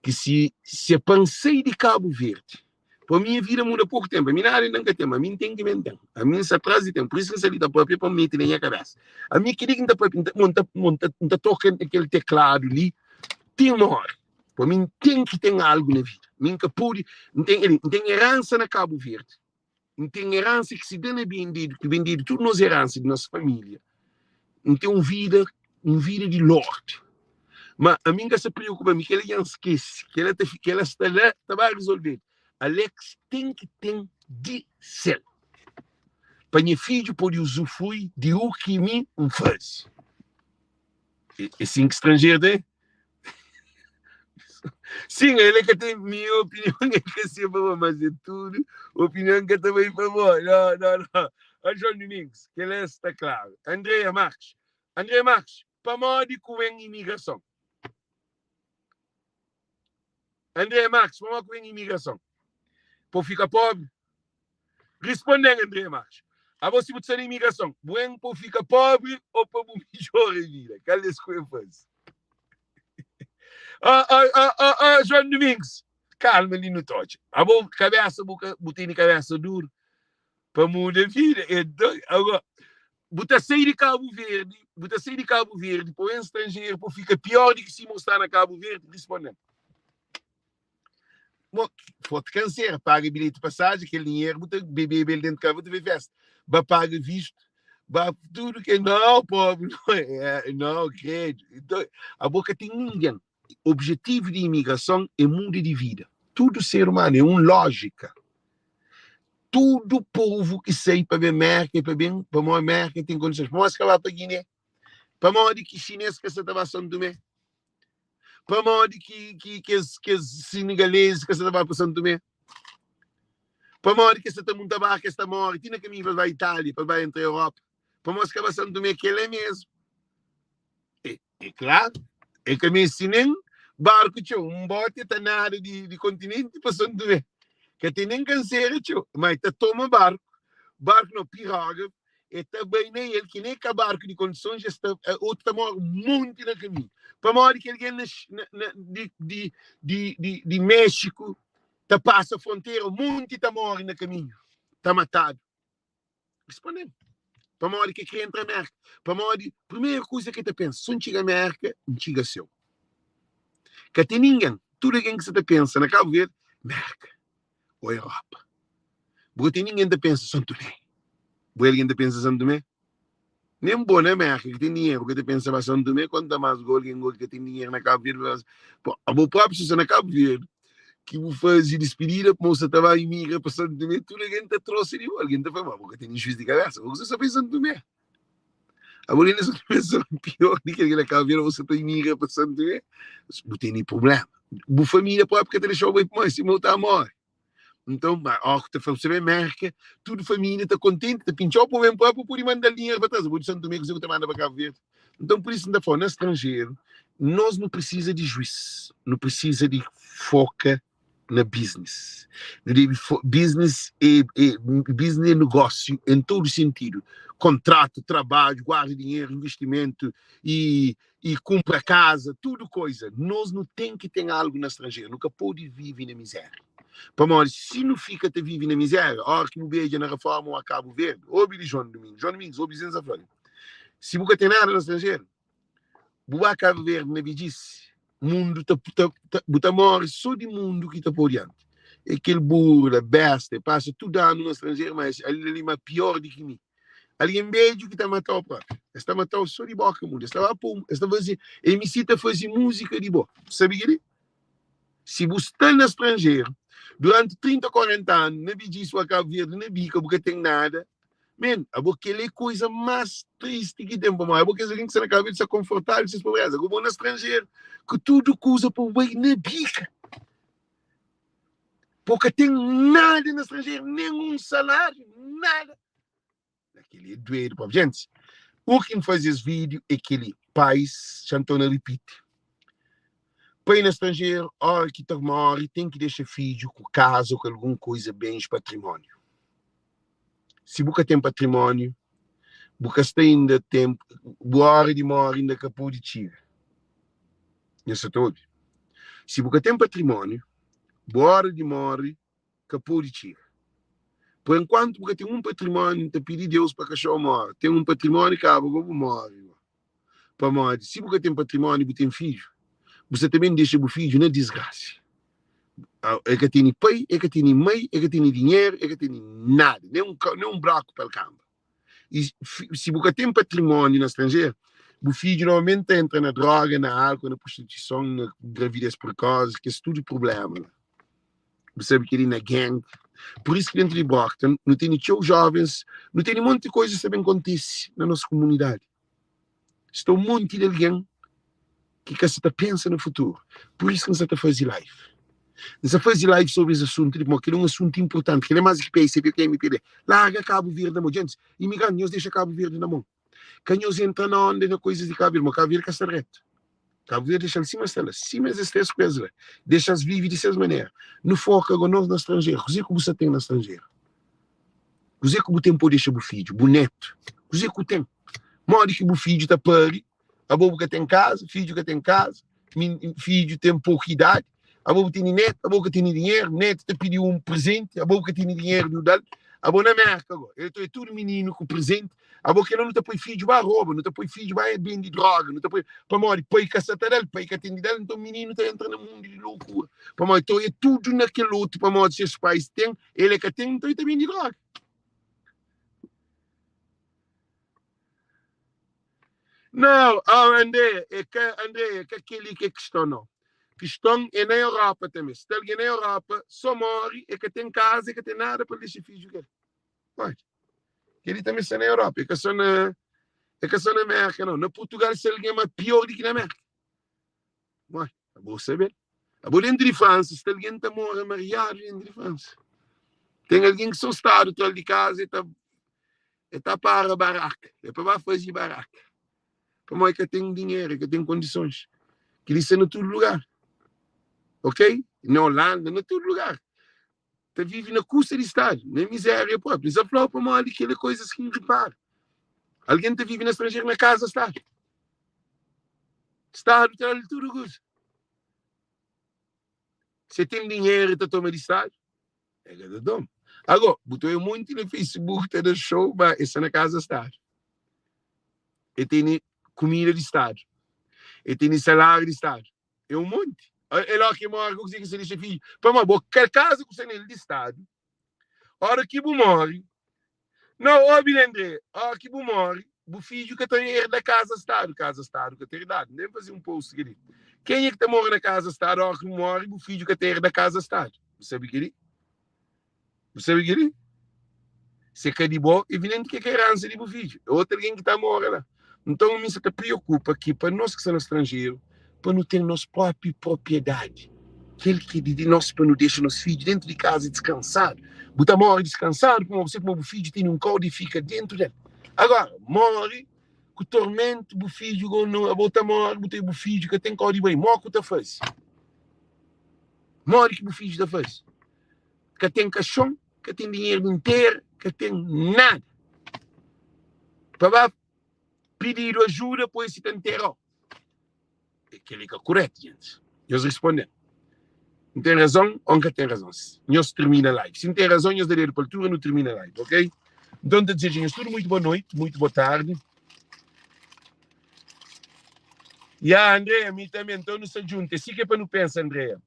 ki si, si é pa N sai di Kabu Verdi. Pa mi nha vida muda poku tempu, ami nada inda N ka ten, ma ami N ten ki ben ten. Ami N sta tras di ten, pur isu ki N sta li ta papia pa N mete na nha kabesa. Ami kel-li ki N ta papia, N ta, N ta, N ta, N ta toka na kel tekladu li ti N móre. Pa mi N ten ki ten algu na vida. Mi N ka pode, N ten, N ten eransa na Kabu Verdi, N ten eransa ki si da na bendedu, ki bendedu tudu nos eransa di nos família, N ten un vida, un vida di lordi. Ma ami N ka sta preokupa, mi kel-la dja N skese, kel-la ta, kel-la sta la ta ba rezolvedu. Alex ten ki ten di sel pa nha fidju pode uzufrui di u ki mi N faze. É sin ki stranjeru ta é? Sin, el é ka ten mi opinion é ka se pa bo, mas é tudu opinion ka ta bai pa bo. Não, não, não. Ó João Domingos, kel-la sta klaru. Andrea Marques, Andrea Marques, Pamodi ku ben imigrason? André Marques, pamodi ku ben imigrason? Pa bu fika pobri? Risponde-m, André Marques. Abo si bu ta sta na imigrason, bu ben pa bu fika pobri ou pa bu midjora vida? Kal des ku ben faze? Oh, oh, oh, oh, oh, João Domingos, kalma li nu ta odja. Abo kabesa bu ka bu tene kabesa duru pa muda vida. Então, agora Bu ta sai di Kabu Verdi, bu ta sai di Kabu Verdi pa un stranjeru pa fika pior di ki sima bu sta na Kabu Verdi? Risponde-m. Mo, forti kansera, paga bilheti pasaji, kel dinheru bu ta bebeba el dentu Kabu, bu ta bai festa, ba paga vistu, ba tudu ke nau, pobri, não é, nau, kredu. Então, abo ka ten ningen. Objetivu di imigrason é muda di vida. Tudu ser umanu é un lójika. Tudu povu ki sai pa ben Merka é pa ben pamodi Merka ten kondisons. Pamodi es ka ba pa Giné? Pamodi ki xinês ka sa ta ba São Tomé? Pamodi ki, ki kes, kes senegalezes ka sa ta ba pa São Tomé? Pamodi ki es sa ta munta barka, es ta móre ti na kaminhu pa es ba Itália, pa es ba entra Europa? Pamodi es ka ba São Tomé? Kel-la é mesmu. É, é klaru, é ka meste nen barku txeu. Un bóti ta nada di, di kontinenti pa São Tomé. Ka ten nen kansera txeu, ma e ta toma barku. Barku não, piroga, e ta bai na el, ki nen ka barku di kondisons, es ta, otu ta móre monti na kaminhu. Pamodi ki algen na, na, na, di, di, di, di, di Méxiku ta pasa frontera, monti ta móre na kaminhu, ta matadu. Responde-m, pamodi ki kre entra Merka? Pamodi primeru kuza ki ta pensa, si N txiga Merka, N txiga seu. Ka ten ningen, tudu algen ki sa ta pensa na Kabu Verdi, Merka ô Europa. Bu ka ten ningen ta pensa Son Tumé. Bu algen ta pensa Son Tumé? Nen bo na Merka ki ten dinheru ka ta pensa ba Son Tumé, konta mas go algen go ki ka ten dinheru na Kabu Verdi. Abo propi si sta na Kabu Verdi, ki bu faze dispidida pamo bu sa ta ba imigra pa Santo Tomé, tudu algen ta trosa di bo, algen ta fla, ma bu ka tene juiz di kabesa, bo sa bai Santo Tomé. Abo li na Santo Tomé sa pior di kel ki na Cabo Verde, bo sa ta imigra pa Santo Tomé, bu tene problema. Bu família propi ka ta dexau bai pamodi sima bu ta more. Nton, ma ó ku ta fla, bu sa bai Merka, tudu família ta kontenti, ta pintxau pa bu ben propi, bu pudi mandal dinheru pa tras, abo di Santo Tomé, kuze ku ta manda pa Cabo Verde? Nton, pur isu N ta fla-u, na stranjeru, nos nu prisiza di juís, nu prisiza di foka na biznis. Nu debe fo, biznis é, é, biznis é negósiu en tudu sentidu, kontratu, trabadju, guarda dinheru, investimentu i, i kunpra kaza, tudu koiza. Nos nu ten ki ten algu na stranjeru, nu ka pode vive na mizéria. Pamodi si nu fika ta vive na mizéria, óra ki bu beja na Reforma ô a Kabu Verdi, obi di João Domingos, João Domingos, obi Zenza fla-l, Si bu ka ten nada na stranjeru, bu ba Kabu Verdi na bedjisi, mundu ta, ta, ta, bu ta móre sô di mundu ki ta pô dianti. É kel burla, besta, e pasa tudu anu na stranjeru, ma es ali li ma pior di ki mi. Algen bedju ki ta matau própi. Es ta matau sô di boka mundu. Es ta ba pô, es ta faze, MC ta faze múzika di bo. Sabe kel-li? Si bu sta na stranjeru duranti 30, 40 anu, na bedjisi ô Kabu Verdi, na bika, bu ka ten nada, Men, abo kel é koisa más tristi ki ten, pamodi abo kes algen ki sta na Kabu Verdi sta konfortável ku ses pobreza, abo bo na stranjeru ku tudu kuza pa bu bai na bika, bo ka ten nada na stranjeru, nen un saláriu, nada. Na kel-li é duedu pa Gentis, u ki N faze es vídiu é kel-li, pais, xa N torna ripiti, pai na stranjeru, óra ki ta móre, ten ki dexa fidju ku kaza, ku algun koisa, bens, patrimóniu. Si bu ka ten patrimóniu, bu ka sta inda tenpu, bu óra di móre inda ka pode txiga. Nha sa ta obi? Si bu ka ten patrimóniu, bu óra di móre. Ka pode txiga. Por enkuantu bu ka ten un patrimóniu, N ta pidi Deus pa kaxó móre. Ten un patrimóniu kaba go bu móre go. Pamodi si bu ka ten patrimóniu bu ten fidju, bu sta ta ben dexa bu fidju na disgrasia. El ka tene pai, el ka tene mai, el ka tene dinheru, el ka tene nada, nen un nen un braku pa el kanba. I si bu ka ten patrimóniu na stranjeru, bu fidju normalmenti ta entra na droga, na álkuol, na prostituison, na gravidez prekosi, kes tudu prubléma la. Bu sabe kel-li na gang. Pur isu ki dentu di Brockton nu tene txeu jovens, nu tene monti koza ki sta ben kontise na nos komunidadi. Sta un monti di algen ki ka sa ta pensa na futuru. Pur isu ki N sa ta faze live. N sa faze live sobri es asuntu li, pamodi kel-li é un asuntu inportanti. Kel-li é más di ki PICB ku MPD. Larga Kabu Verdi na mon. Djentis, imigranti, nhos dexa Kabu Verdi na mon. Ka nhos entra na onda na koizas di Kabu Verdi, pamodi Kabu Verdi ka sta dretu. Kabu Verdi dexa-l sima sta la, sima es sta es ku es la. Dexa-s vive di ses manera. Nu foka go nos na stranjeru. Kuzê ku bu sa ten na stranjeru? Kuzê ku bu ten pa dexa bu fidju, bu netu? Kuzê ku ten? Modi ki bu fidju ta pari? Abo bu ka ten kaza, fidju ka ten kaza, fidju ten poku idadi, abo bu tene netu, abo ka tene dinheru, netu ta pidi un prezenti, abo bu ka tene dinheru di u da-l. Abo na Merka go, el ta tudu mininu ku prezenti, abo kela nu ta poi fidju ba roba, nu ta poi fidju ba bende droga, nu ta poi, pamodi pai ka sa ta da-l, pai ka ten di da-l, nton mininu ta entra na mundu di lokura, pamodi ta oia tudu na kel otu, pamodi ses pais ten, el e ka ten, nton el ta bende droga. Não, oh, André, é ka, André, é ka kel-li ki é kiston, não. Kiston é na Europa tanbê. Si ta algen na Europa, sô móre, é ka ten kaza, é ka ten nada pa el dexa fidju ku el. Pode. Kel-li tanbê sta na Europa, é ka sô na, é ka sô na Mérka, não. Na Purtugal, sta algen más piór di ki na Mérka. Ué, abo sabe. Abo dentro di França, sta algen ta mora mariadu dentro di França. Ten algen ki sô stadu tra-l di kaza e ta e ta para baraka, é pa ba faze baraka. Pamodi ka ten dinheru, ka ten kondisons. Kel-li sta na tudu lugar. Ok? Na Holanda, na tudu lugar. Ta vive na kusta di stadu, na miséria própi. N sa fla-u pamodi kel-li é koizas ki N ripara. Algen ta vive na stranjeru na kaza stadu. Stadu ta da-l tudu kuza. Se ten dinheru ta toma di stadu? É ka ta toma. Agora, bu ta oia monti na Facebook ta da show, ma e sta na kaza stadu. E tene kumida di stadu. E tene saláriu di stadu. É un monti. É ló ki móre, ku kuzê ki sa dexa fidju? Pamodi bo kel kaza ku sta nel di stadu, ora ki bu móre, Não, obi li André, ora ki bu móre, bu fidju ka ta herda kaza stadu, kaza stadu ka ta herdadu. Nem faze un post kel-li. Kenha ki ta mora na kaza stadu, ora ki bu móre, bu fidju ka ta herda kaza stadu. Bu sabe kel-li? Bu sabe kel-li? Se ka di bo, evidenti ki é ka heransa di bu fidju. É otu algen ki ta mora la. Nton, mi sa ta preokupa ki pa nos ki sta na stranjeru, pa nu ten nos própi propriedadi, kel ki é di nos, pa nu dexa nos fidju déntu di kaza diskansadu. Bu ta móre diskansadu pamodi bu sabe ma bu fidju tene un kau di fika déntu del. Agora, móre ku tormentu, bu fidju go no, abo ta móre, bu ta bu fidju ka ten kau di bai. Mó ku ta faze? Modi ki bu fidju ta faze? Ka ten kaxon, ka ten dinheru di ntéra, ka ten nada. Pa ba pididu ajuda poi si ta nterau. É kel-li ka kuretu, gentis. Nhos responde-m. N ten razon ô N ka ten razon? Nhos tirmina live. Si N ten razon, nhos da dedu pa altura, nu tirmina live, ok? Nton, N ta dizeja nhos tudu muitu boa noiti, muitu boa tardi. Ya, Andrea, mi tanbe. Nton, nu sta djuntu. É si ki é pa nu pensa, Andrea.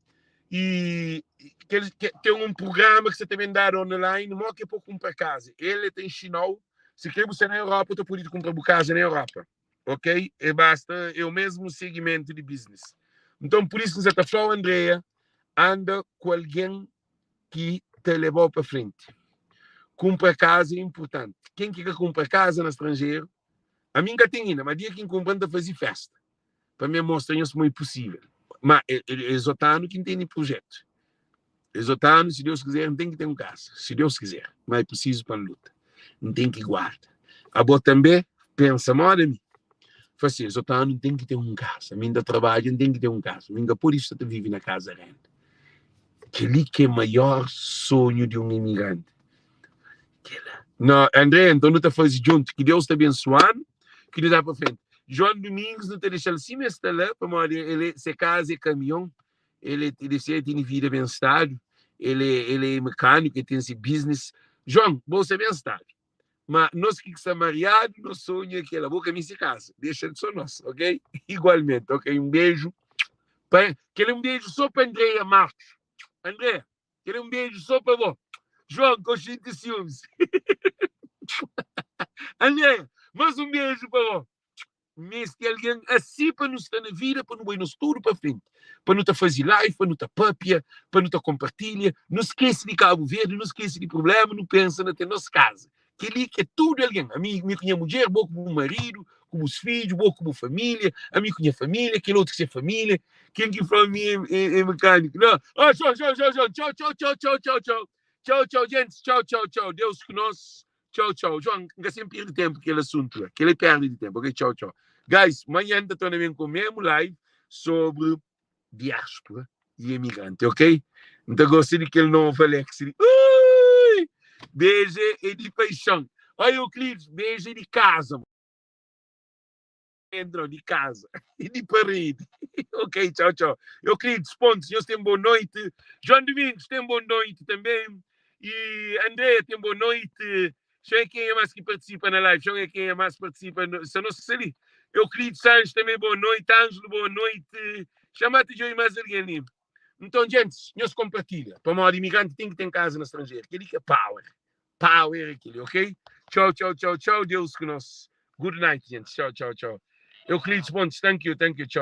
I kel, ten un prugrama ki sta ta ben dadu online, mó ki é pa kunpra kaza. El é ta inxina-u. Si kre bu sta na Europa, bu ta pode kunpra bu kaza na Europa. Ok? E basta, é o mesmu segimentu di business. Nton, pur isu N sa ta fla-u, Andrea, anda ku algen ki ta leba-u pa frenti. Kunpra kaza é inpurtanti. Ken ki ka kunpra kaza na stranjeru, ami N ka ten inda, ma dia ki N kunpra N ta faze festa pa mi mostra nhos ma é pusível. Ma es otu anu ki N tene prujetu. Es otu anu, si Deus kizer, N ten ki ten un kaza. Si Deus kizer. Ma é prisizu pa N luta. N ten ki guarda. Abo tanbe, pensa moda mi. Fla si, es otu anu N ten ki ten un kaza. Mi N ta trabadja, N ten ki ten un kaza. Mi N ka pode sta ta vive na kaza renda. Kel-li ki é maior sonhu di un imigranti. Kela. No, André, nton nu ta faze djuntu. Ki Deus ta abensua-nu, ki nu da pa frenti. João Domingos, nu ta dexa-l sima el sta la, pamodi el é, se kaza é kamion, el é, el é, tene vida ben stadu. El é, el é mecânico, el tem se business. João, bo sta bem stadu. Ma nos ki sta mariadu, nos sonhu é kela. Bo ka meste kasa, dexa so nos, ok? Igualmente, ok? Un beju pa, kel un beju so pa Andrea Marcos. Andrea, kel un beju so pa bo. João, ka xinti siumis. Andrea, mas un beju pa bo. Meste algen asi pa nu sta na vida, pa nu bai nos tudu pa frenti, pa nu ta faze live, pa nu ta papia, pa nu ta konpartilha. Nu skese di Kabu Verdi, nu skese di prubléma, nu pensa na ten nos kaza. Kel-li ki é tudu algen. Ami, mi ku nha mudjer, bo ku bu maridu, ku bus fidju, bo ku bu família, ami ku nha família, kel otu ku se família. Ken ki fla mi é, é, é mekâniku? Não. Oh, txau, txau, txau, txau, txau, txau, txau, txau, txau, txau. Txau, txau, gentis. Txau, txau, txau. Deus ku nos. Txau, txau. João, N ka sen perde tempu kel asuntu la. Kel é perda di tempu. Ok, txau, txau. Guys, manhã N ta torna ben ku mesmu live sobri diáspora e imigrante, ok? N ta gosta di kel novu Alex li. Ui! Beje é di paixão. Oi, Euclides, beje é di casa. Entra di casa e di parede. Ok, tchau, tchau. Euclides Pontes, nhos ten boa noite. João Domingos tem boa noite também. E Andrea tem boa noite. Deixa eu ver quem é mais que participa na live. Deixa eu ver quem é mais participa. No... Se não sei ali. Euclides Santos também, boa noite. Ângelo, boa noite. Chamate de mais alguém ali. Então, gente, nhos compartilha. Pamodi imigrante tem que ter casa no estrangeiro. Aquele que é power. Power aquele, ok? Tchau, tchau, tchau, tchau. Deus ku nos. Good night, gente. Tchau, tchau, tchau. Euclides Pontes, thank you, thank you. Tchau.